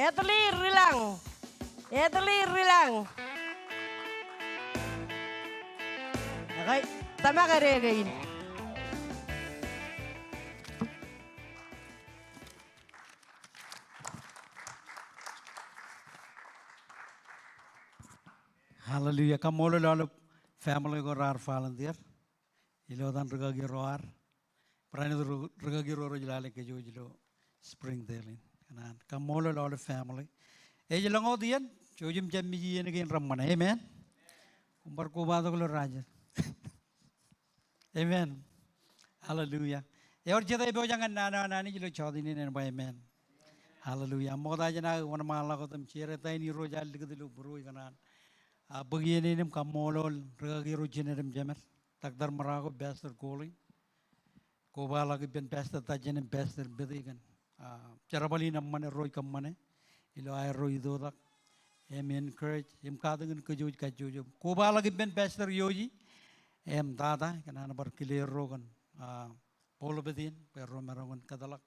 Etli Rilañ. Etli Rilañ. Okay, tōmak ede kein. Hallelujah. Kaṃṃoolol aolep family ko raar volunteer. Ilo etan rikaki ro ad. Barāinwōt ri-, rikaki ro rej lale kōj ilo Springdale in. Kōn an kaṃṃoolol aolep family. Ej lōñ wōt iien, jouj im jab mej iien kein reṃṃan. Amen. Koṃ bar kobatok ilo raje. Amen. Hallelujah. Ewōr jete epojak ñan naan eo an Anij ilo jọteen in en ba amen. Hallelujah. Ṃokta jān aō wōnṃaanḷọk wōt im share ta in Irooj ear likūt ilo būruō kōn an. A, bōk iien in im kaṃṃoolol rikaki ro jined im jemed. Doctor Marako, Pastor Colin. Kobaḷọk ippān Pastor Tajen im Pastor Betty kōn, a, jerbal in eṃṃan erro ej kōṃṃane ilo aerro itoitak im encourage im katakin kōj kajjojo. Kobaḷọk ippān Pastor Yoji im tata kōn an bar kile erro kōn, a, pulpit in bwe erro maroñ in kōtḷọk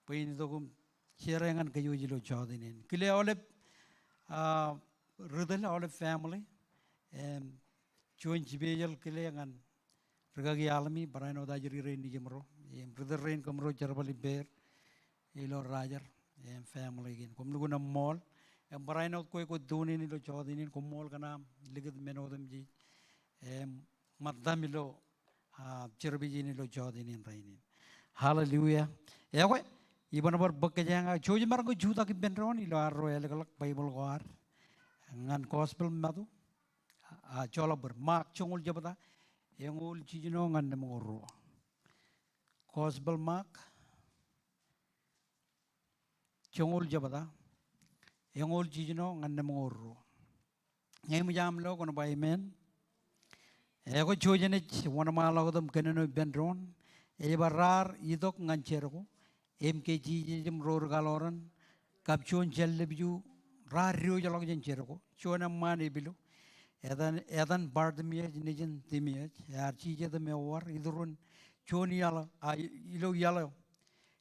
bwe in itok im share ñan kōj ilo jọteen in. Kile aolep, a, ri-tōl aolep family im juon special kile ñan rikaki Almi, barāinwōt ajri rein nejiṃro im ri-tōl rein kōṃro jerbal ippāer ilo rajer im family kein. Koṃ lukkuun eṃṃool im barāinwōt kwe kwōj tune in ilo jọteen in, koṃṃool kōn aṃ likūt men otemjej im ṃōttam ilo, a, service in ilo jọteen in rainin. Hallelujah. Ekwe, iban bar bōk kōj eñin, jouj im maroñ ke jutak ippān doon ilo arro ālikḷọk Baibōḷ ko ad ñan Gospel Matu. A, joḷọk bōd. Mak joñoul jebta, eñoul jiljino ñan lemñoul ruo. Gospel Mak joñoul jebta, eñoul jiljino ñan lemñoul ruo. Ñe eṃōj aṃ lo kwōn ba amen. Ekwe, jouj im ej wōnṃaanḷọk wōt im kōnono ippān doon. Ej ba raar itok ñan Jeriko im ke Jisōs im ro ri kaḷoran kab juon jān lepju raar diwōjḷọk jān Jeriko. Juon eṃṃaan epilo, etan, etan Bartimiōs nejin Timiōs, ear jijet im ewōr iturin juon iaḷ, a, ilo iaḷ eo.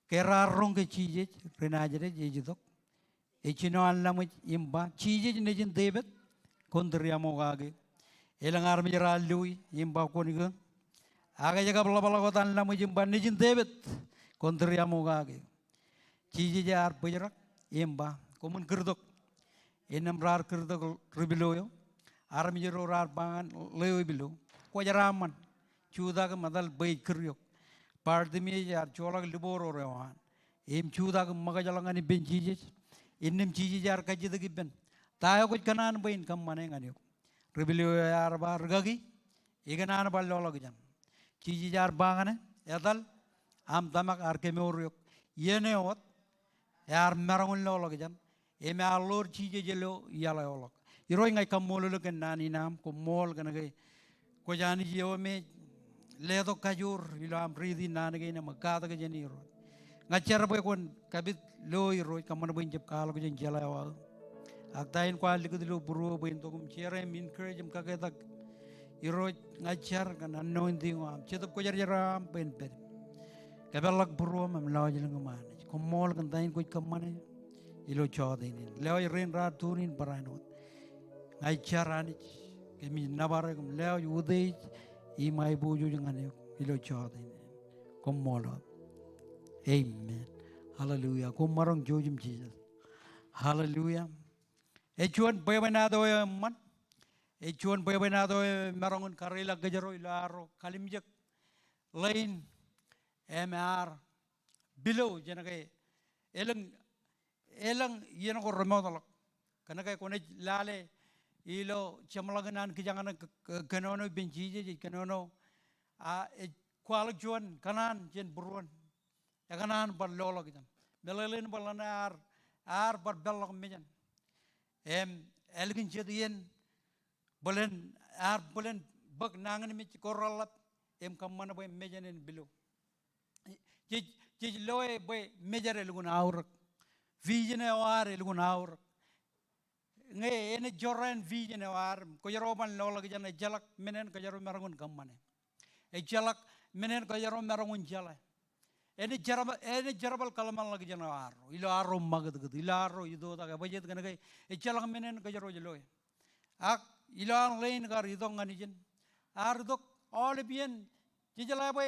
Ke raar roñ ke Jisōs ri Nazeret ej itok, ej jino an laṃōj im ba, Jisōs nejin Devid, kwōn tūriaṃokake. Elōñ armej raar loi im ba, Kwōn ikōn. Ak ej kab ḷapḷọk wōt an laṃōj im ba, Nejin Devid, kwōn tūriaṃokake. Jisōs ear bōjrak im ba, Koṃwin kūrtok. Innām raar kūrtok ri pilo eo. Armej ro raar ba ñan ḷeo epilo, Kwōjeraaṃṃan, jutak im etal bwe ej kūr eok. Bartimiōs ear joḷọk liboor ro eo an im jutak im ṃōkajḷọk ñan ippān Jisōs. Innām Jisōs ear kajjitōk ippān, Ta eo kwōj kōṇaan bwe in kōṃṃane ñan eok? Ri pilo eo ear ba, Rikaki, ikōṇaan bar loḷọkjeṇ. Jisōs ear ba ñan e, Etal, aṃ tōmak ear kemour eok. Iien eo wōt ear maroñ in loḷọkjeṇ im ear ḷoor Jisōs ilo iaḷ eo ḷọk. Irooj, ña ij kaṃṃoolol eok kōn naan in aṃ, koṃṃool kōn ke kwōj Anij eo me ej letok kajoor ilo aṃ riiti naan kein im katak jāne Irooj. Ña ij jar bwe kwōn kapit lo Irooj, kōṃṃan bwe in jab kwaḷọk jān jeḷā eo aō. Ak ta in kwaar likūt ilo būruō bwe in itok im share im encourage im kaketak Irooj, ña ij jar kōn anointing eo aṃ. Jetōb Kwōjarjar eo aṃ bwe en pād im kōpeḷḷọk būruōm im lọjilñim Anij. Koṃṃool kōn ta in kwōj kōṃṃane ilo jọteen in. Lewōj rein raar tune in barāinwōt. Ña ij jar Anij, kōmij nōbar eok im lewōj utiej im aiboojoj ñan eok ilo jota in. Koṃṃool. Amen. Hallelujah. Koṃ maroñ jouj im jijet. Hallelujah. Ej juon bwebwenato eo eṃṃan. Ej juon bwebwenato eo emaroñ in kariḷọk kōjro ilo arro kalimjek ḷein im ear pilo jān ke elōñ, elōñ iien ko remootḷọk. Kōn ke kwōnaaj lale ilo jeṃḷọkin an kijak ñan ke, ke, kōnono ippān Jisōs, ej kōnono, a, ej kwaḷọk juon kōṇaan jān būruon. Ekōṇaan bar loḷọk ijeṇ. Meḷeḷein bwe ḷeṇe ear, ear bar peḷḷọk mejān. Im ālikin jet iien bōlen, ear bōlen bōk nañinmej ko reḷḷap im kōṃṃan bwe mejān en pilo. Jej, jej loe bwe mejād elukkuun aorōk. Vision eo ad elukkuun aorōk. Ñe enaaj jorrāān vision eo ad, kōjro ban loḷọk ijeṇ, ejjeḷọk men en kōjro maroñ in kōṃṃane. Ejjeḷọk men en kōjro maroñ in jeḷā. Enaaj jerbal, enaaj jerbal kōḷmānḷọk ijeṇ eo arro, ilo arro ṃakūtkūt, ilo arro itoitak, ebajjeet kōn ke ejjeḷọk men en kōjro ej loe. Ak ilowaan ḷein kar itok ñan ijin, ear itok aolep iien, jejeḷā bwe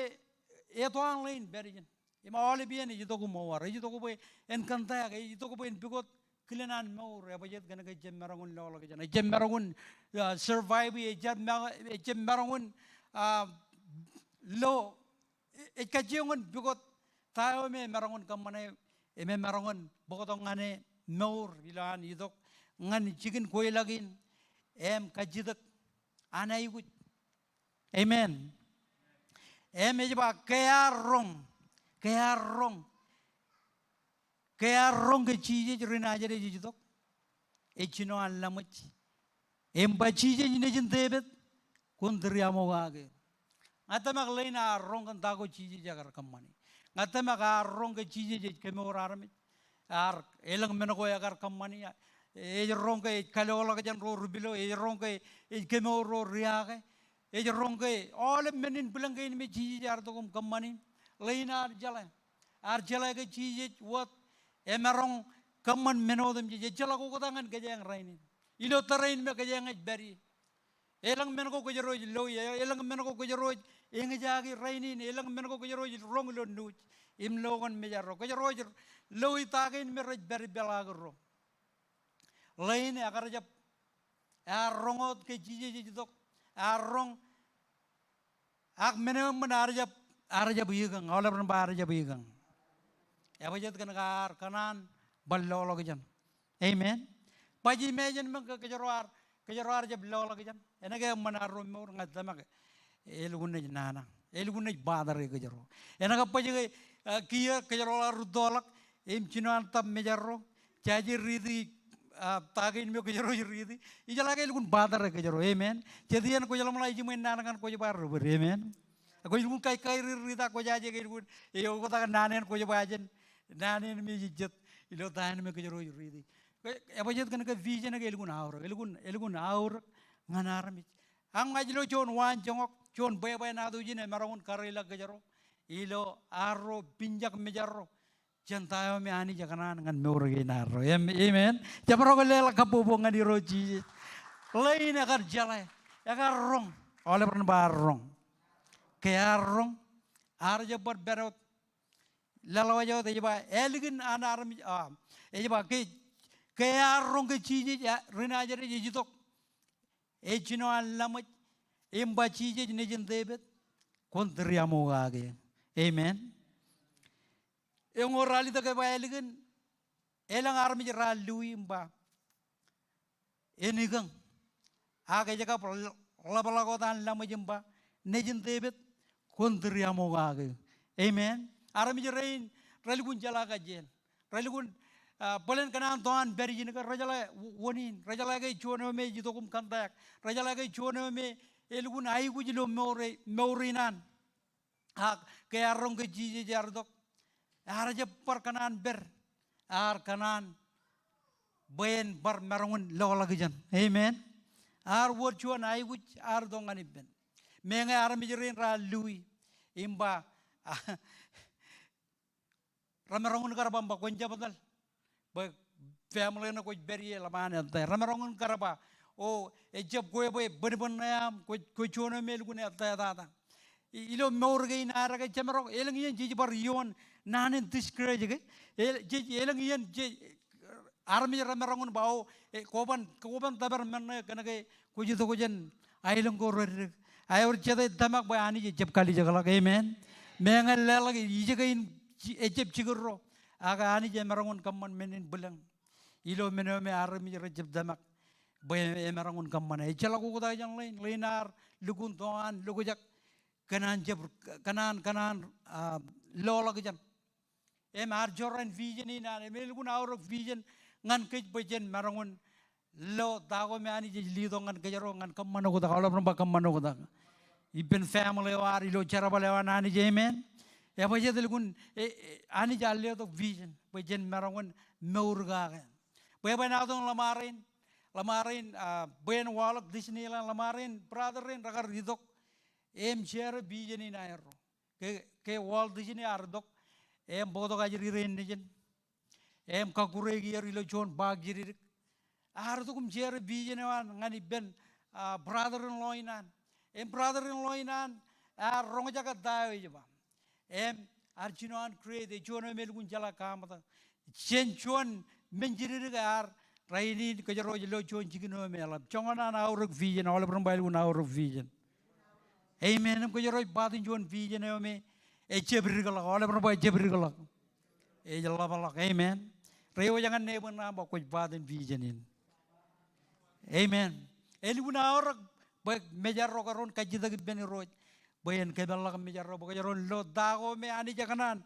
etoan ḷein pād ijin. Im aolep iien ej itok im owar, ej itok bwe en kōntak, ej itok bwe en pukot kilen an mour, ebajjeet kōn ke ejjab maroñ in loḷọk ijeṇ, ejjab maroñ in, ah, survive, ejjab ma-, ejjab maroñ in, ah, lo, ej kajjioñ in pukot ta eo me emaroñ in kōṃṃane, im emaroñ in bōktok ñan e mour ilowaan itok ñan jikin kweilọk in, im kajjitōk an aikuj. Amen. Im ej ba, ke ear roñ, ke ear roñ, ke ear roñ ke Jisōs ri Nazeret ej itok, ej jino an laṃōj, im ba Jisōs nejin Devid, kwōn tūriaṃokake. Ña tōmak ḷein ear roñ kōn ta ko Jisōs ekar kōṃṃani. Ña tōmak ear roñ ke Jisōs ej kemour armej. Ear, elōñ men ko ekar kōṃṃani, ej roñ ke ej kaloḷọkjeṇ ro ri pilo, ej roñ ke ej kemour ro ri ake, ej roñ ke aolep men in bwilōñ kein me Jisōs ear itok im kōṃṃani. Ḷein ear jeḷā, ear jeḷā ke Jisōs wōt emaroñ kōṃṃan men otemjej, ejjeḷọk oktak ñan kōjeañ rainin. Ilo tōre in me kōjeañ ej pād ie. Elōñ men ko kōjro ej lo ie, elōñ men ko kōjro ej eñjake rainin, elōñ men ko kōjro ej roñ ilo nuuj im lo kōn mejarro. Kōjro ej lo i ta kein me rej pād ipeḷaakirro. Ḷein ekar jab, ear roñ wōt ke Jisōs ej itok, ear roñ, ak men eo eṃṃan ear jab, ear jab ikōñ, aolep ren ba ear jab ikōñ. Ebajjeet kōn ke ear kōṇaan bar loḷọk ijeṇ. Amen. Baj imagine ṃōk ke kōjro ar, kōjro ar jab loḷọk ijeṇ. Enaaj ke eṃṃan arro mour, ña ij tōmak elukkuun naaj nana, elukkuun naaj bother e kōjro. Enaaj ke baj ke, ah, kiiō kōjro ar rūttoḷọk im jino an tap mejarro, jaje riiti, ah, ta kein me kōjro ej riiti. Ijeḷā ke elukkuun bother e kōjro. Amen. Jet iien kwōj ḷōmṇak ijiṃwe naan kaṇ kwōj ba ri bōd. Amen. Kwōj lukkuun kaikairiir riit ak kwōjaje ke elukkuun, e, oktak naan eṇ kwōj ba jān naan eṇ me ej jet ilo ta eṇ me kōjro ej riiti. Ke, ebajjeet kōn ke vision eo ke elukkuun aorōk, elukkuun, elukkuun aorōk ñan armej. Ak ña ij lo juon waanjoñak, juon bwebwenato ijin emaroñ in kariḷọk kōjro ilo arro pinjak mejarro jān ta eo me Anij ekōṇaan ñan mour kein arro. Em-, amen. Jemaroñ ke leḷọk kabbokbok ñan Irooj Jisōs. Ḷein ekar jeḷā, ekar roñ, aolep ren ba ear roñ. Ke ear roñ, ear jab bar pād wōt, laḷwaj wōt, ej ba ālikin an armej, ah, ej ba ke, ke ear roñ ke Jisōs, ah, ri Nazeret ej itok, ej jino an laṃōj, im ba Jisōs nejin Devid, kwōn tūriaṃokake. Amen. Eñoul ralitōk ej ba ālikin, elōñ armej raar lui im ba, en ikōñ. Ak ej kab ḷapḷọk wōt an laṃōj im ba, nejin Devid, kwōn tūriaṃokake. Amen. Armej rein relukkuun jeḷā kajjien. Relukkuun, ah, bōlen kōṇaan to an pād ijin ke rejeḷā wōn in. Rejeḷā ke juon eo me ej itok im kōntak. Rejeḷā ke juon eo me elukkuun aikuj ilo mour, mour in an. Ak ke ear roñ ke Jisōs ear itok, ear jab bar kōṇaan pād, ear kōṇaan bwe en bar maroñ in loḷọk ijeṇ. Amen. Ear wōr juon aikuj ear itok ñan ippān. Meñe armej rein raar lui im ba, remaroñ in kar ba, ba kwōn jab etal bwe family ṇe kwōj pād ie ḷap an ettā. Remaroñ in kar ba, O ejjab kwe bwe bōnbōn ṇe aṃ, kwōj, kwōj juon eo me elukkuun ettā tata. I-, ilo mour kein ad ke jemaroñ, elōñ iien jej bar iioon naan in discourage ke. El-, jej, elōñ iien jej, armej remaroñ in ba o, e, kwōban, kwōban tōpar men ṇe kōnke kwōj itok jān aelōñ ko reddik. Ak ewōr jete ej tōmak bwe Anij ejjab kalijekḷọk. Amen. Meñe leḷọk ijoko in ji-, ejjab jikūrro. Ak Anij emaroñ in kōṃṃan men in bwilōñ ilo men eo me armej rejjab tōmak bwe emaroñ in kōṃṃane. Ejjeḷọk oktak jān ḷein, ḷein ear lukkuun to an lokjak kōn an jab, kōn an, kōn an, ah, loḷọkjeṇ. Im ear jorrāān vision in an, im elukkuun aorōk vision ñan kōj bwe jen maroñ in lo ta ko me Anij ej lead tok ñan kōjro ñan kōṃṃan oktak, aolep ren ba kōṃṃan oktak. Ippān family eo ad ilo jerbal eo an Anij, amen. Ebajjeet elukkuun, e, e, Anij ear lead tok vision bwe jen maroñ in mour kake. Bwe eban ato ḷōṃarein, ḷōṃarein, ah, bwe en waḷọk Disneyland, ḷōṃarein brother rein rekar itok im share vision in aerro. Ke, ke Walt Disney ear itok im bōktok ajri rein nejin im kakkure kiier ilo juon park jidikdik. Ear itok im share vision eo an ñan ippān, ah, brother-in-law in an. Im brother-in-law in an ear roñjake ta eo ej ba. Im ear jino an create, ej juon eo me elukkuun jeḷā kaṃōta jān juon men jidikdik. Ear, rainin kōjro ej lo juon jikin eo me eḷap. Joñan an aorōk vision, aolep ren ba elukkuun aorōk vision. Amen. Im kōjro ej part in juon vision eo me ejjab dikḷọk, aolep ren ba ejjab dikḷọk. Ej ḷapḷọk, amen. Reiwōj ñan neighbor eo aṃ ba kwōj part in vision in. Amen. Elukkuun aorōk bwe mejarro kōjro en kajjitōk ippān Irooj bwe en kōpeḷḷọk mejarro bwe kōjro en lo ta ko me Anij ekōṇaan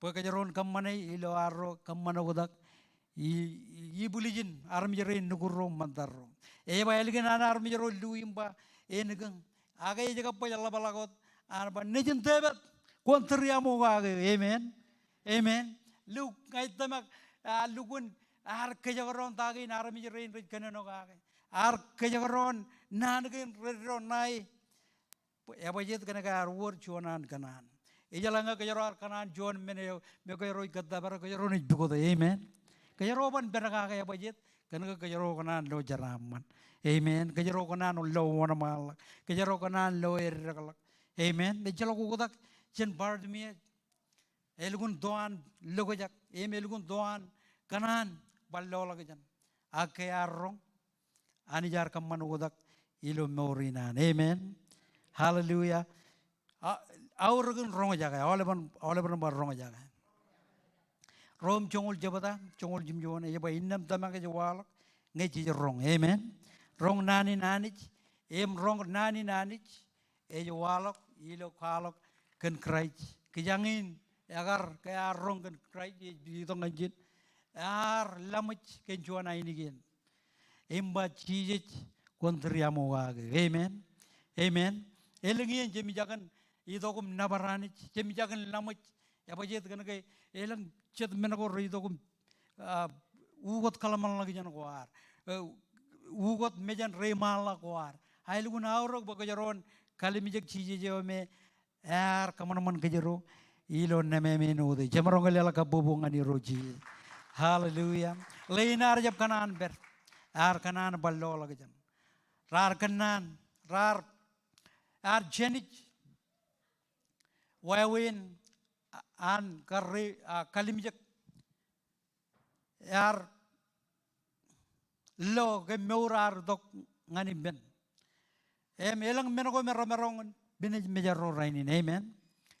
bwe kōjro en kōṃṃane ilo arro kōṃṃan oktak i, i, ibwiljin armej rein nukurro im ṃantarro. Ej ba ālikin an armej ro lukkuun ba en kōn, ak ej kab baj ḷapḷọk wōt an ba nejin tepet kwōn tūriaṃokake. Amen. Amen. Luk ña ij tōmak, ah, lukkuun ear kōjekdọọn ta kein armej rein rej kōnono kake. Ear kōjekdọọn naan kein reddo ṇae. Bwe, ebajjeet kōnke ear wōr juon an kōṇaan. Ijeḷā ñe kōjro ar kōṇaan juon men eo me kōjro ej kōttōpare, kōjro naaj pukot. Amen. Kōjro ban pād kake, ebajjeet kōnke kōjro kōṇaan lo jeraaṃṃan. Amen. Kōjro kōṇaan lo wōnṃaanḷọk. Kōjro kōṇaan lo eddekḷọk. Amen. Ejjeḷọk oktak jān Bartimaeus. Elukkuun to an lokjak im elukkuun to an kōṇaan bar loḷọkjeṇ. Ak ke ear roñ, Anij ear kōṃṃan oktak ilo mour in an. Amen. Hallelujah. A, aorōk in roñjake, aolepen, aolepen bar roñjake. Rom joñoul jebta, joñoul jimjuon, ej ba innām tōmak ej waḷọk ñe jej roñ. Amen. Roñ naan in Anij, im roñ naan in Anij ej waḷọk ilo kwaḷọk kōn Kraist. Kijañ in ekar, ke ear roñ kōn Kraist, ej itok ñan ijin, ear laṃōj kōn juon ainikien im ba Jisōs kwōn tūriaṃokake. Amen. Amen. Elōñ iien jemijak in itok im nōbar Anij, jemijak in laṃōj, ebajjeet kōnke elōñ jet men ko reitok im, ah, ukōt kōḷmānḷọkjeṇ ko ad, eh, ukōt mejān reiṃaanḷọk ko ad. Ak elukkuun aorōk bwe kōjro en kalimjek Jisōs eo me ear kōṃanṃan kōjro ilo nemāmein utiej. Jemaroñ ke leḷọk kabbokbok ñan Irooj Jisōs. Hallelujah. Ḷein ear jab kōṇaan pād, ear kōṇaan bar loḷọkjeṇ. Raar kōnnaan, raar, ear jānij wāween an kar re, ah, kalimjek ear lo ke mour ear itok ñan ippān. Im elōñ men ko me remaroñ in bwe naaj mejarro rainin. Amen.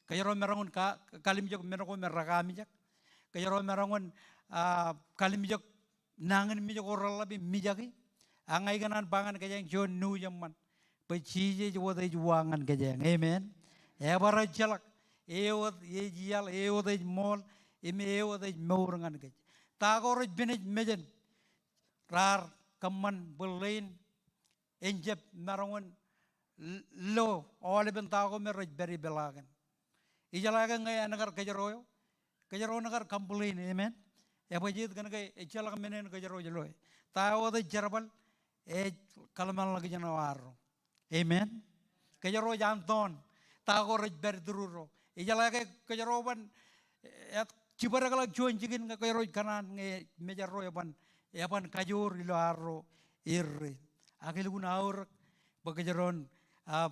Kōjro maroñ in ka-, kalimjek men ko me rekaamijak. Kōjro maroñ in, ah, kalimjek nañinmej ko reḷap im mijaki. Ak ña ikōṇaan ba ñan kōjeañ juon news eṃṃan bwe Jisōs wōt ej uwaak ñan kōjeañ. Amen. Ebar ejjeḷọk, e wōt ej iaḷ, e wōt ej ṃool, im e wōt ej mour ñan kōj. Ta ko rej pinej mejān raar kōṃṃan bwe ḷein en jab maroñ in l-, lo aolepen ta ko me rej pād ipeḷaakin. Ijeḷā ke ñe en kar kōjro eo, kōjro en kar complain, amen. Ebajjeet kōnke ejjeḷọk men en kōjro ej loe. Ta eo wōt ej jerbal, ej kōḷmānḷọkjeṇ eo arro. Amen. Kōjro ej an toon ta ko rej pād through ro. Ijeḷā ke kōjro ban, eh, jibadekḷọk juon jikin ñe kōjro ej kōṇaan ñe mejarro eban, eban kajoor ilo arro erreo. Ak elukkuun aorōk bwe kōjro en, ah,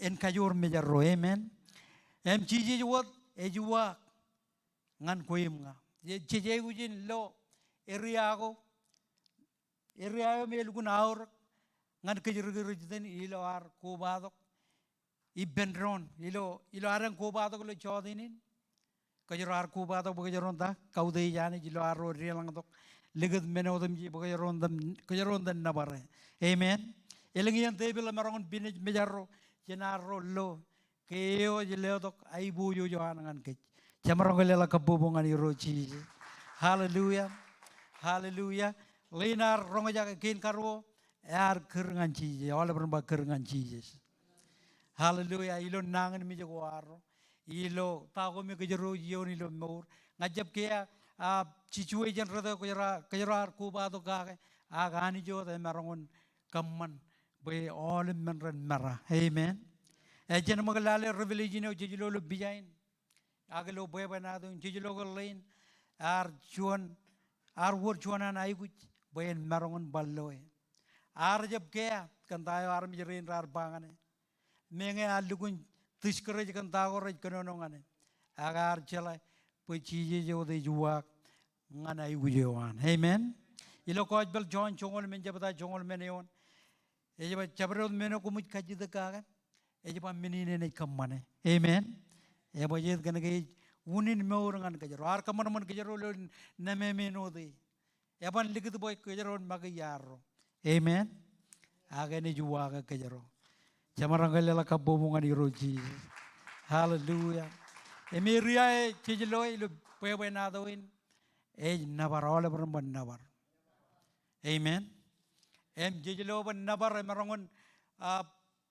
en kajoor mejarro. Amen. Im Jisōs wōt ej uwaak ñan kwe im ña. Jej aikuj in lo area ko, area eo me elukkuun aorōk ñan kōj ri Kūrjin ilo ad kobatok ippān doon, ilo, ilo ad kobatok ilo jota in. Kōjro ar kobatok bwe kōjro en ta, kautiej Anij ilo arro deḷọñtok likūt men otemjej bwe kōjro en ta, kōjro en ta nōbar e. Amen. Elōñ iien tepil emaroñ in pinej mejarro jān arro lo ke eo ej letok aiboojoj eo an ñan kōj. Jemaroñ ke leḷọk kabbokbok ñan Irooj Jisōs. Hallelujah. Hallelujah. Ḷein ad roñjake kein karuo, ear kūr ñan Jisōs. Aolep ren ba kūr ñan Jisōs. Hallelujah. Ilo nañinmej ko arro, ilo ta ko me kōjro ej ioon ilo mour. Ña ij jab kiiō, ah, situation rot eo kōjro, kōjro ar kobatok kake, ak Anij wōt emaroñ in kōṃṃan bwe aolep men ren mera. Amen. Ej jān ṃōk lale Revelation eo jej lo ilo pija in, ak ilo bwebwenato in, jej lo ke ḷein ear juon, ear wōr juon an aikuj bwe en maroñ in bar loe. Ear jab kiiō kōn ta eo armej rein raar ba ñan e. Meñe ear lukkuun discourage kōn ta ko rej kōnono ñan e. Ak ear jeḷā bwe Jisōs wōt ej uwaak ñan aikuj eo an. Amen. Ilo Gospel John joñoul emān jebta joñoul emān eoon, ej ba, jabdewōt men eo koṃij kajjitōk kake, ej ba men in enaaj kōṃṃane. Amen. Ej ba jet kōnke ej unin mour ñan kōjro. Ar kōṃanṃan kōjro ilo nemāmein wōt e. Eban likūt bwe kōjro en make iarro. Amen. Ak enaaj uwaake kōjro. Jemaroñ ke leḷọk kabbokbok ñan Irooj Jisōs. Hallelujah. Im area eo jej loe ilo bwebwenato in ej nōbar, aolep ren ba nōbar. Amen. Im jej lo bwe nōbar emaroñ in, ah,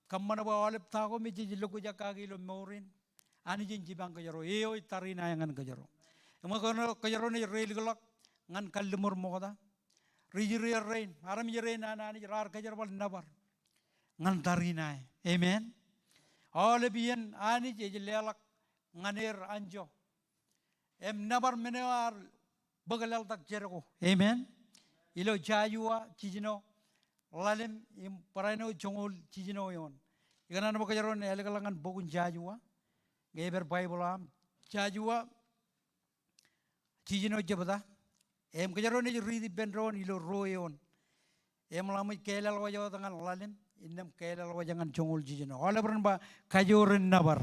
kōṃṃan bwe aolep ta ko me jej lokkujak kake ilo mour in, Anij en jipañ kōjro, eo ej tariṇae ñan kōjro. Im kōn kōjro naaj reilikḷọk ñan kalliṃur ṃokta, ri-Israel rein, armej rein an Anij raar kōjerbal nōbar ñan tariṇae. Amen. Aolep iien Anij ej leḷọk ñan er anjọ. Im nōbar men eo ear bōk laḷtak Jeriko. Amen. Ilo Joshua jiljino ḷalem im barāinwōt joñoul jiljino eoon. Ikōṇaan bwe kōjro en ālikḷọk ñan bok in Joshua. Ñe epād Baibōḷ eo aṃ, Joshua jiljino jebta. Im kōjro naaj riiti ippān doon ilo ruo eoon. Im ḷak ṃōj kālaḷ wōj wōt ñan ḷalem, innām kālaḷ wōj ñan joñoul jiljino. Aolep ren ba kajoor in nōbar.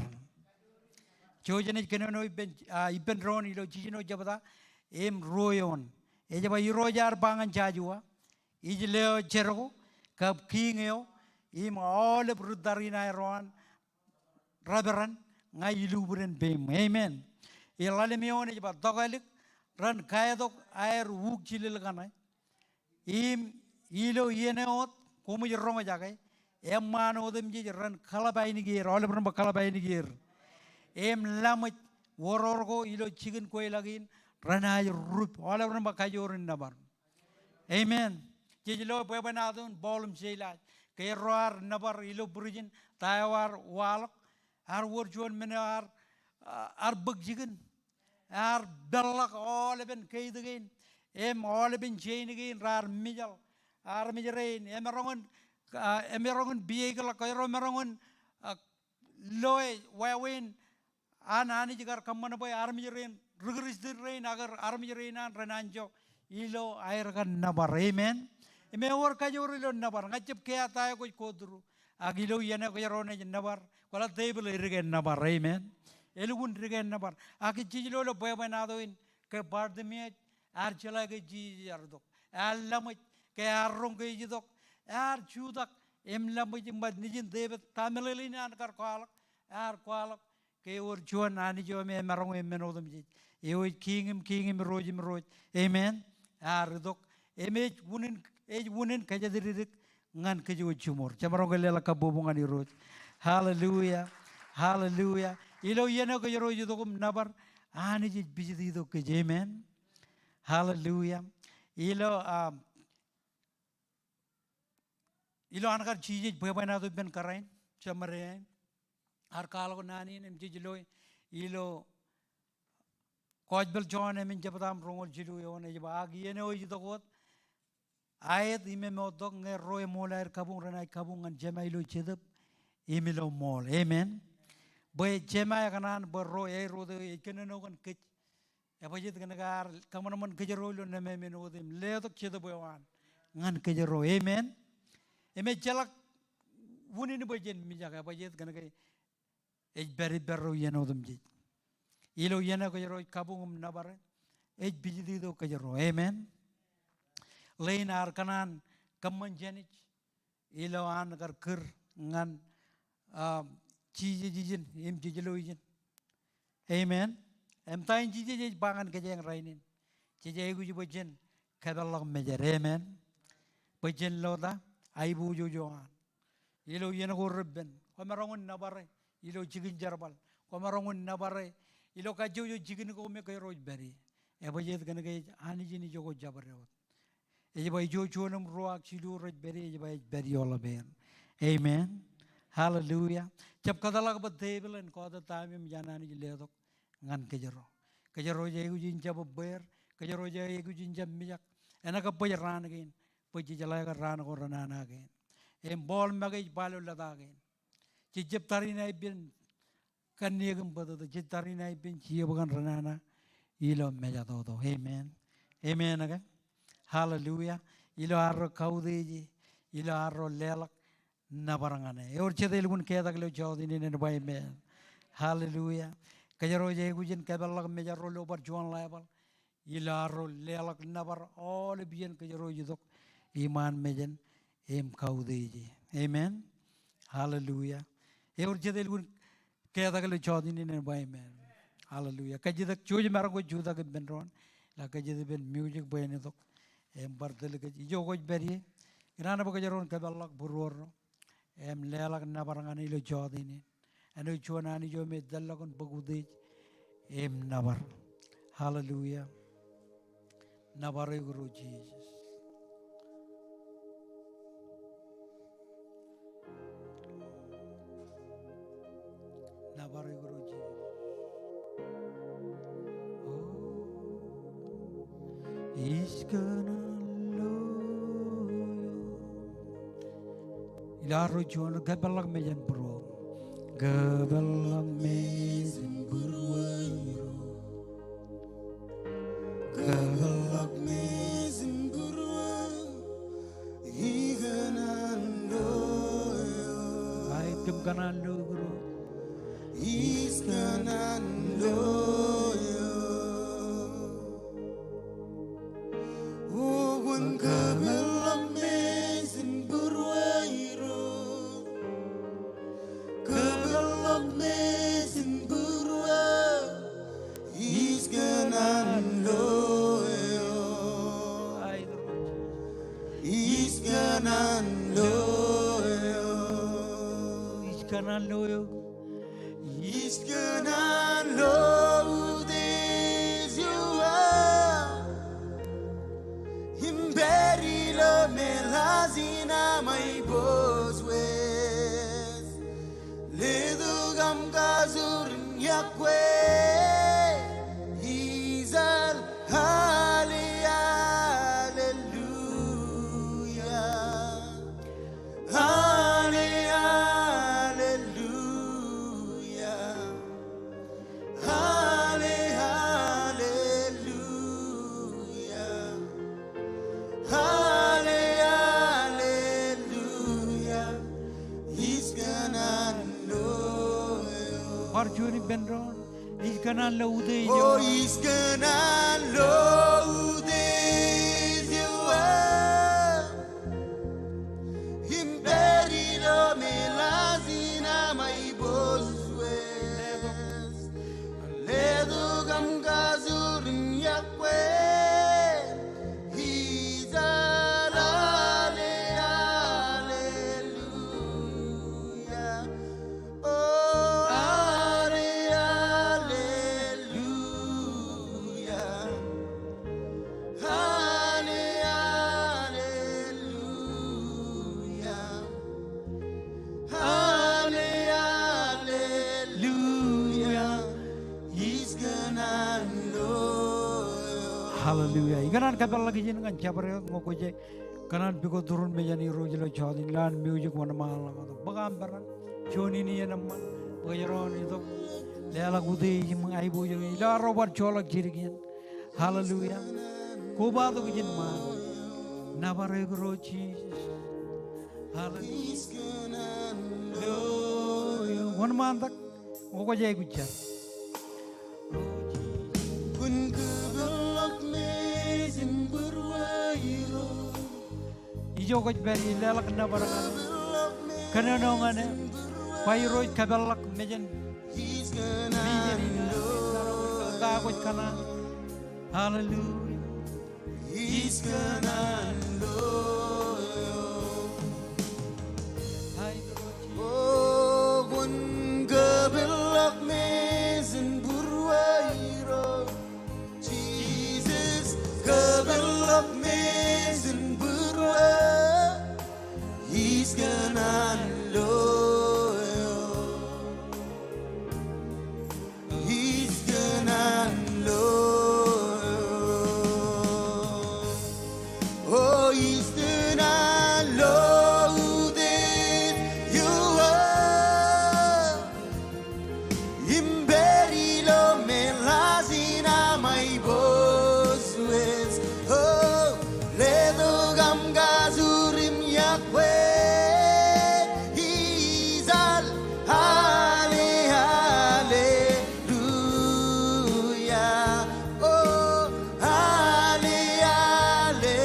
Jouj im naaj kōnono ippān, ah, ippān doon ilo jiljino jebta im ruo eoon. Ej ba, Irooj ear ba ñan Joshua, ij leo Jeriko, kab kiiñ eo, im aolep ri tariṇae ro an, reperan, ña ilubuden peiṃ. Amen. Im ḷalem eoon ej ba, tokālik ren kaetok aer ukjilel kaṇe. Im ilo iien eo wōt koṃij roñjake, eṃṃaan otemjej ren kaḷap ainikieer, aolep ren ba kaḷap ainikieer. Im laṃōj oror ko ilo jikin kweilọk in renaaj rup, aolep ren ba kajoor in nōbar. Amen. Jej lo bwebwenato in Paul im Silas. Ke erro ar nōbar ilo prison, ta eo ear waḷọk, ear wōr juon men eo ear, ear bōk jikin. Ear peḷḷọk aolepen keid kein im aolepen jein kein raar mijaḷ. Armej rein, emaroñ in, ah, emaroñ in pieiḷọk, kōjro maroñ in, ah, loe wāween an Anij kar kōṃṃan bwe armej rein, ri Kristian rein ak armej rein an ren anjọ ilo aer kar nōbar. Amen. Im ewōr kajoor ilo nōbar. Ña ij jab kiiō ta eo kwōj go through. Ak ilo iien eo kōjro naaj nōbar, kwōlo tepil edike nōbar. Amen. Elukkuun dike nōbar. Ak jej lo ilo bwebwenato in ke Bartimaeus ear jeḷā ke Jisōs ear itok. Ear laṃōj ke ear roñ ke ej itok. Ear jutak im laṃōj im ba, Nejin Devid, ta meḷeḷein an kar kwaḷọk? Ear kwaḷọk ke ewōr juon Anij eo me emaroñ eṃṃan otemjej. Eo ej Kiiñ in kiiñ im Irooj in irooj. Amen. Ear itok. Im ej unin, ej unin kōjatdikdik ñan kōj wōj jiṃor. Jemaroñ ke leḷọk kabbokbok ñan Irooj. Hallelujah. Hallelujah. Ilo iien eo kōjro ej itok im nōbar, Anij ej pijit itok kōj. Amen. Hallelujah. Ilo, um, ilo an kar Jisōs bwebwenato ippān kōrā in, jemād in, ear kwaḷọk naan in, im jej lo ilo Gospel John emān jebta im roñoul jilu eoon, ej ba, ak iien eo ej itok wōt, aet im emoottok ñe ro eṃool aer kabuñ renaaj kabuñ ñan Jema ilo Jetōb im ilo ṃool. Amen. Bwe Jema ekōṇaan bwe ro āinwōt ej kōnono kōn kōj. Ebajjeet kōn ke ear kōṃanṃan kōjro ilo nemāmein wōt im letok Jetōb eo an ñan kōjro. Amen. Im ejjeḷọk unin bwe jen mijak, ebajjeet kōn ke ej pād ippārro iien otemjej. Ilo iien eo kōjro ej kabuñ im nōbare, ej pijitito kōjro. Amen. Ḷein ear kōṇaan kōṃṃan jānij ilo an kar kūr ñan, ah, Jisōs ijin im jej lo ijin. Amen. Im ta in Jisōs ej ba ñan kōj rainin? Jej aikuj bwe jen kōpeḷḷọk mejād. Amen. Bwe jen lo ta? Aiboojoj eo an. Ilo iien ko reppen, kwōmaroñ in nōbare ilo jikin jerbal. Kwōmaroñ in nōbare ilo kajjojo jikin ko me kōjro ej pād ie. Ebajjeet kōn ke ej Anij in ijoko jabdewōt. Ej ba ijo juon im ruo ak jilu rej pād ie, ej ba ej pād ioḷap er. Amen. Hallelujah. Jab kōtḷọk bwe tepil en kọọte ta im jān Anij letok ñan kōjro. Kōjro ej aikuj in jab bweer, kōjro ej aikuj in jab mijak. Enaaj kab bwe ej raan kein, bwe jej jeḷā ke raan ko renana kein. Im Paul make ej ba ilo lōta kein, jej jab tariṇae ippān kanniōk im bōtōktōk, jej tariṇae ippān jiep kaṇ renana ilo mejatoto. Amen. Amen ke? Hallelujah. Ilo arro kautiej e, ilo arro leḷọk nōbar ñan e. Ewōr jete elukkuun ketak ilo jọteen in en ba amen? Hallelujah. Kōjro ej aikuj in kōpeḷḷọk mejād ro ilo bar juon Baibōḷ ilo arro leḷọk nōbar aolep iien kōjro ej itok iṃaan mejān im kautiej e. Amen. Hallelujah. Ewōr jete elukkuun ketak ilo jọteen in en ba amen? Hallelujah. Kajjitōk, jouj im maroñ ke jutak ippān doon. Ilo kajjitōk ippān music bwe en itok im bar tōl kōj ijo kwōj pād ie. Ikōṇaan bwe kōjro en kōpeḷḷọk būruorro im leḷọk nōbar ñan e ilo jọteen in. Āinwōt juon Anij eo me tōllọk in bōk utiej im nōbar. Hallelujah. Nōbar eok ro Jisōs. Nōbar eok ro Jisōs. O, ij kōṇaan lo eok. Ilo arro juon, kōpeḷḷọk mejān būruō. Kōpeḷḷọk mejān būruō. Kōpeḷḷọk mejān būruō. Ij kōṇaan lo eok. Aet im kōṇaan lo eok ro. Ij kōṇaan lo eok. O kwōn kōpeḷḷọk mejān būruō ro. Kōpeḷḷọk mejān būruō. Ij kōṇaan lo eok. Ij kōṇaan lo eok. Ij kōṇaan lo eok. Ij kōṇaan lo utiej eo aō im pād ilo meḷaaj in aṃ aiboojoj. Letok aṃ kajoor in iọkwe ijjal. Hallelujah. Hallelujah. Hallelujah. Hallelujah. Hallelujah. Ij kōṇaan lo eok. Bar juon ippān doon. Ij kōṇaan lo utiej eo. O, ij kōṇaan lo utiej eo aō im pād ilo meḷaaj in aṃ aiboojoj. Letok aṃ kajoor in iọkwe ijjal. Hallelujah. O, hallelujah. Hallelujah. Hallelujah. Ij kōṇaan lo eok. Hallelujah. Ikōṇaan kōpeḷḷọk ijin ñan jabdewōt ñe kwōj Kōṇaan pukot turun mejān Irooj ilo jota in, lowaan music wōnṃaanḷọk tok. Bōk aṃ peran. Juon in iien eṃṃan bwe jen itok, leḷọk utiej im aiboojoj ilo arro bar joḷọk jidik iien. Hallelujah. Kobatok ijin ṃaan. Nōbar eok Irooj Jisōs. Hallelujah. Wōnṃaantak. Ñe kwōj aikuj jar. Ijo kwōj pād ie, leḷọk nōbar ñan e. Kōnono ñan e. Ba Irooj kōpeḷḷọk mejān. Mejān in, ta kwōj kōṇaan. Hallelujah. Ij kōṇaan lo eok. O kwōn kōpeḷḷọk mejān būruō Irooj. Jisōs, kōpeḷḷọk mejān būruō. Ij kōṇaan lo eok. Ij kōṇaan lo eok. O ij kōṇaan lo utiej eo im pād ilo meḷaaj in aṃ aiboojoj. O letok aṃ kajoor im iọkwe. Ij al Hallelujah. Oh, halle-, hallelujah.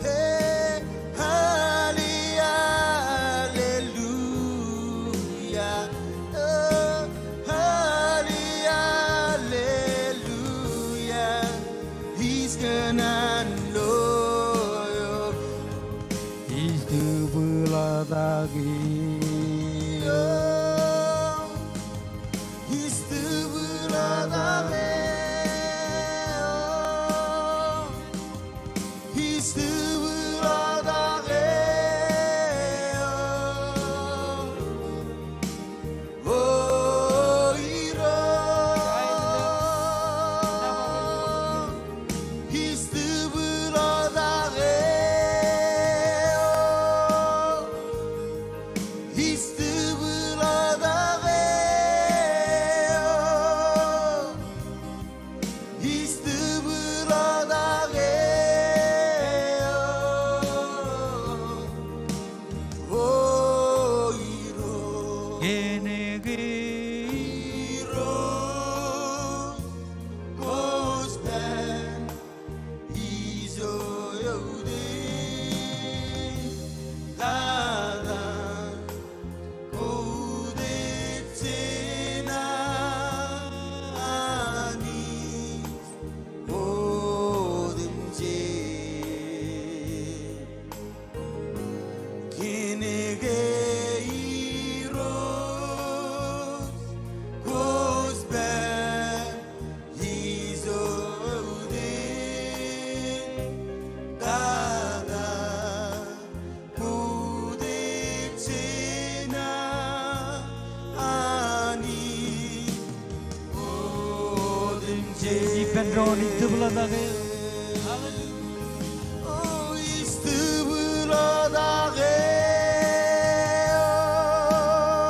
Hey, halle-, hallelujah. Oh, halle-, hallelujah. Ij kōṇaan lo eok. Ij tūbūḷọtake eok. Ij tūbūḷọtake eok. Ij tūbūḷọtake eok. O Irooj, ij tūbūḷọtake eok, ij tūbūḷọtake eok, ij tūbūḷọtake eok. O Irooj. Kōnke Irooj, kwōj pād ijo eutiej, tata, koutiej jān Anij otemjej. Kōnke Irooj, kwōj pād ijo eutiej, tata, koutiej jān Anij otemjej. Ippān doon, ij tūbūḷọtake eok. Hallelujah. O ij tūbūḷọtake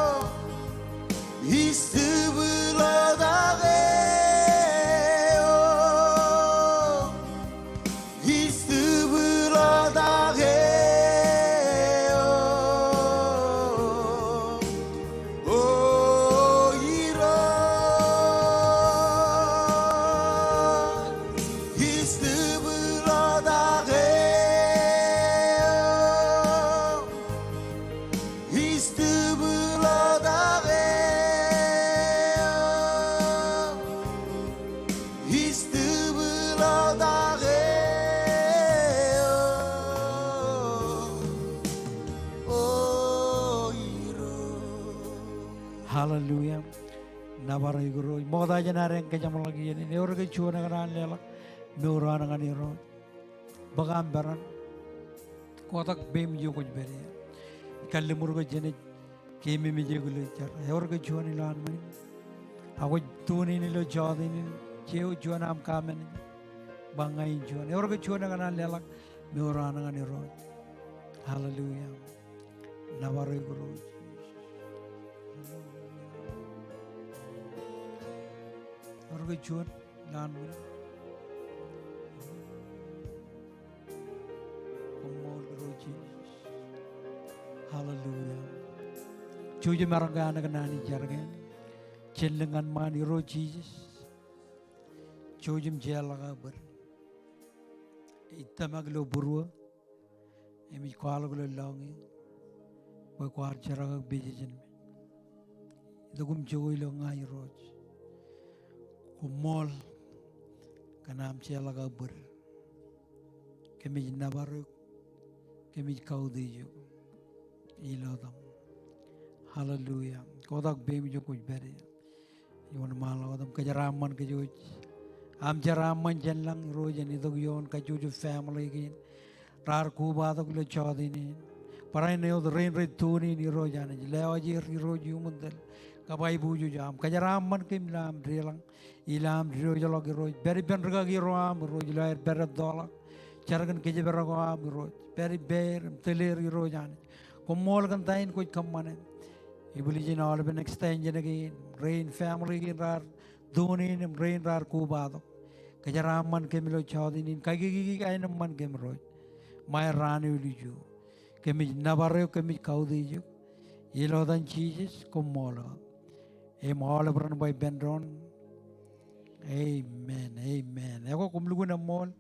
eok. Ij tūbūḷọtake eok. Ij tūbūḷọtake eok. O Irooj, ij tūbūḷọtake eok. Ij tūbūḷọtake eok. Ij tūbūḷọtake eok. O Irooj. Hallelujah. Nōbar eok Irooj. Ṃokta jān ad eñ kōjeṃḷọk iien in, ewōr ke juon ekōṇaan leḷọk mour eo an ñan Irooj? Bōk aṃ peran. Kotak peiṃ ijo kwōj pād ie. Kalliṃur ke jenaaj keememej eok ilo jar. Ewōr ke juon ilowaan ṃani? Ak kwōj tune in ilo jota in, jeañ juon aṃ comment. ba ña in juon. Ewōr ke juon ekōṇaan leḷọk mour eo an ñan Irooj? Hallelujah. Nōbar eok Irooj. Ewōr ke juon ilo an minit? Koṃṃool Irooj Jisōs. Hallelujah. Jouj im maroñ ke anōk naan in jar kein. Jen lōñ ñan ṃaan. Irooj Jisōs, jouj im jeorḷọk aō bōd. Ij tōmak ilo būruō im ij kwaḷọk ilo lọñiō bwe kwaar jerkakpeje jān me. Itok im jokwe ilo ña Irooj. Koṃṃool kōn aṃ jeorḷọk aō bōd. Kōmij nōbar eok, kōmij kautiej eok ilo etaṃ. Hallelujah. Kotak peiṃ ijo kwōj pād ie. Wōnṃaanḷọk wōt im kōjeraaṃṃan kōj wōj. Aṃ jeraaṃṃan jān lañ Irooj, en itok ioon kajjojo family kein raar kobatok ilo jọteen in. Barāinwōt rein rej tune in Irooj Anij, lewōj er Irooj iuṃwin tōl kabaibujuj eo aṃ. Kōjeraaṃṃan kōm ilo aṃ deḷọñ, ilo aṃ diwōjḷọk Irooj. Pād ippān rikaki ro aṃ Irooj ilo aer pād ettoḷọk jar kōn kōjparok eo aṃ Irooj. Pād ippāer im tōl er Irooj Anij. Koṃṃool kōn ta in kwōj kōṃṃane. Ibwiljin aolepen extension kein, rein family kein raar tune in im rein raar kobatok. Kōjeraaṃṃan kōm ilo jọteen in, kaikekiki aenōṃṃan kōm Irooj. Ṃae raan eo ilju, kōmij nōbar eok, kōmij kautiej eok ilo etan Jisōs, koṃṃool. Im aolep ren ba ippān doon, amen, amen. Ekwe koṃ lukkuun eṃṃool,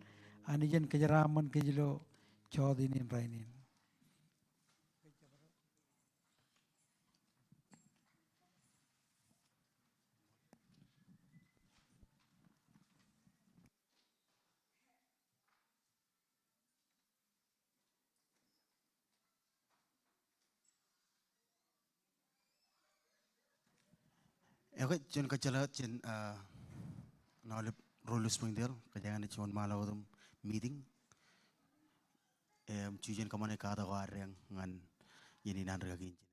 Anij en kōjeraaṃṃan kōj ilo jọteen in rainin. Ekwe, jen kōjjeḷā jān, ah, aolep ro ilo Springdale, kōjeañ naaj wōnṃaanḷọk wōt im meeting. Im, jujen kōṃṃane katak eo ad deañ ñan iien in an rikaki in.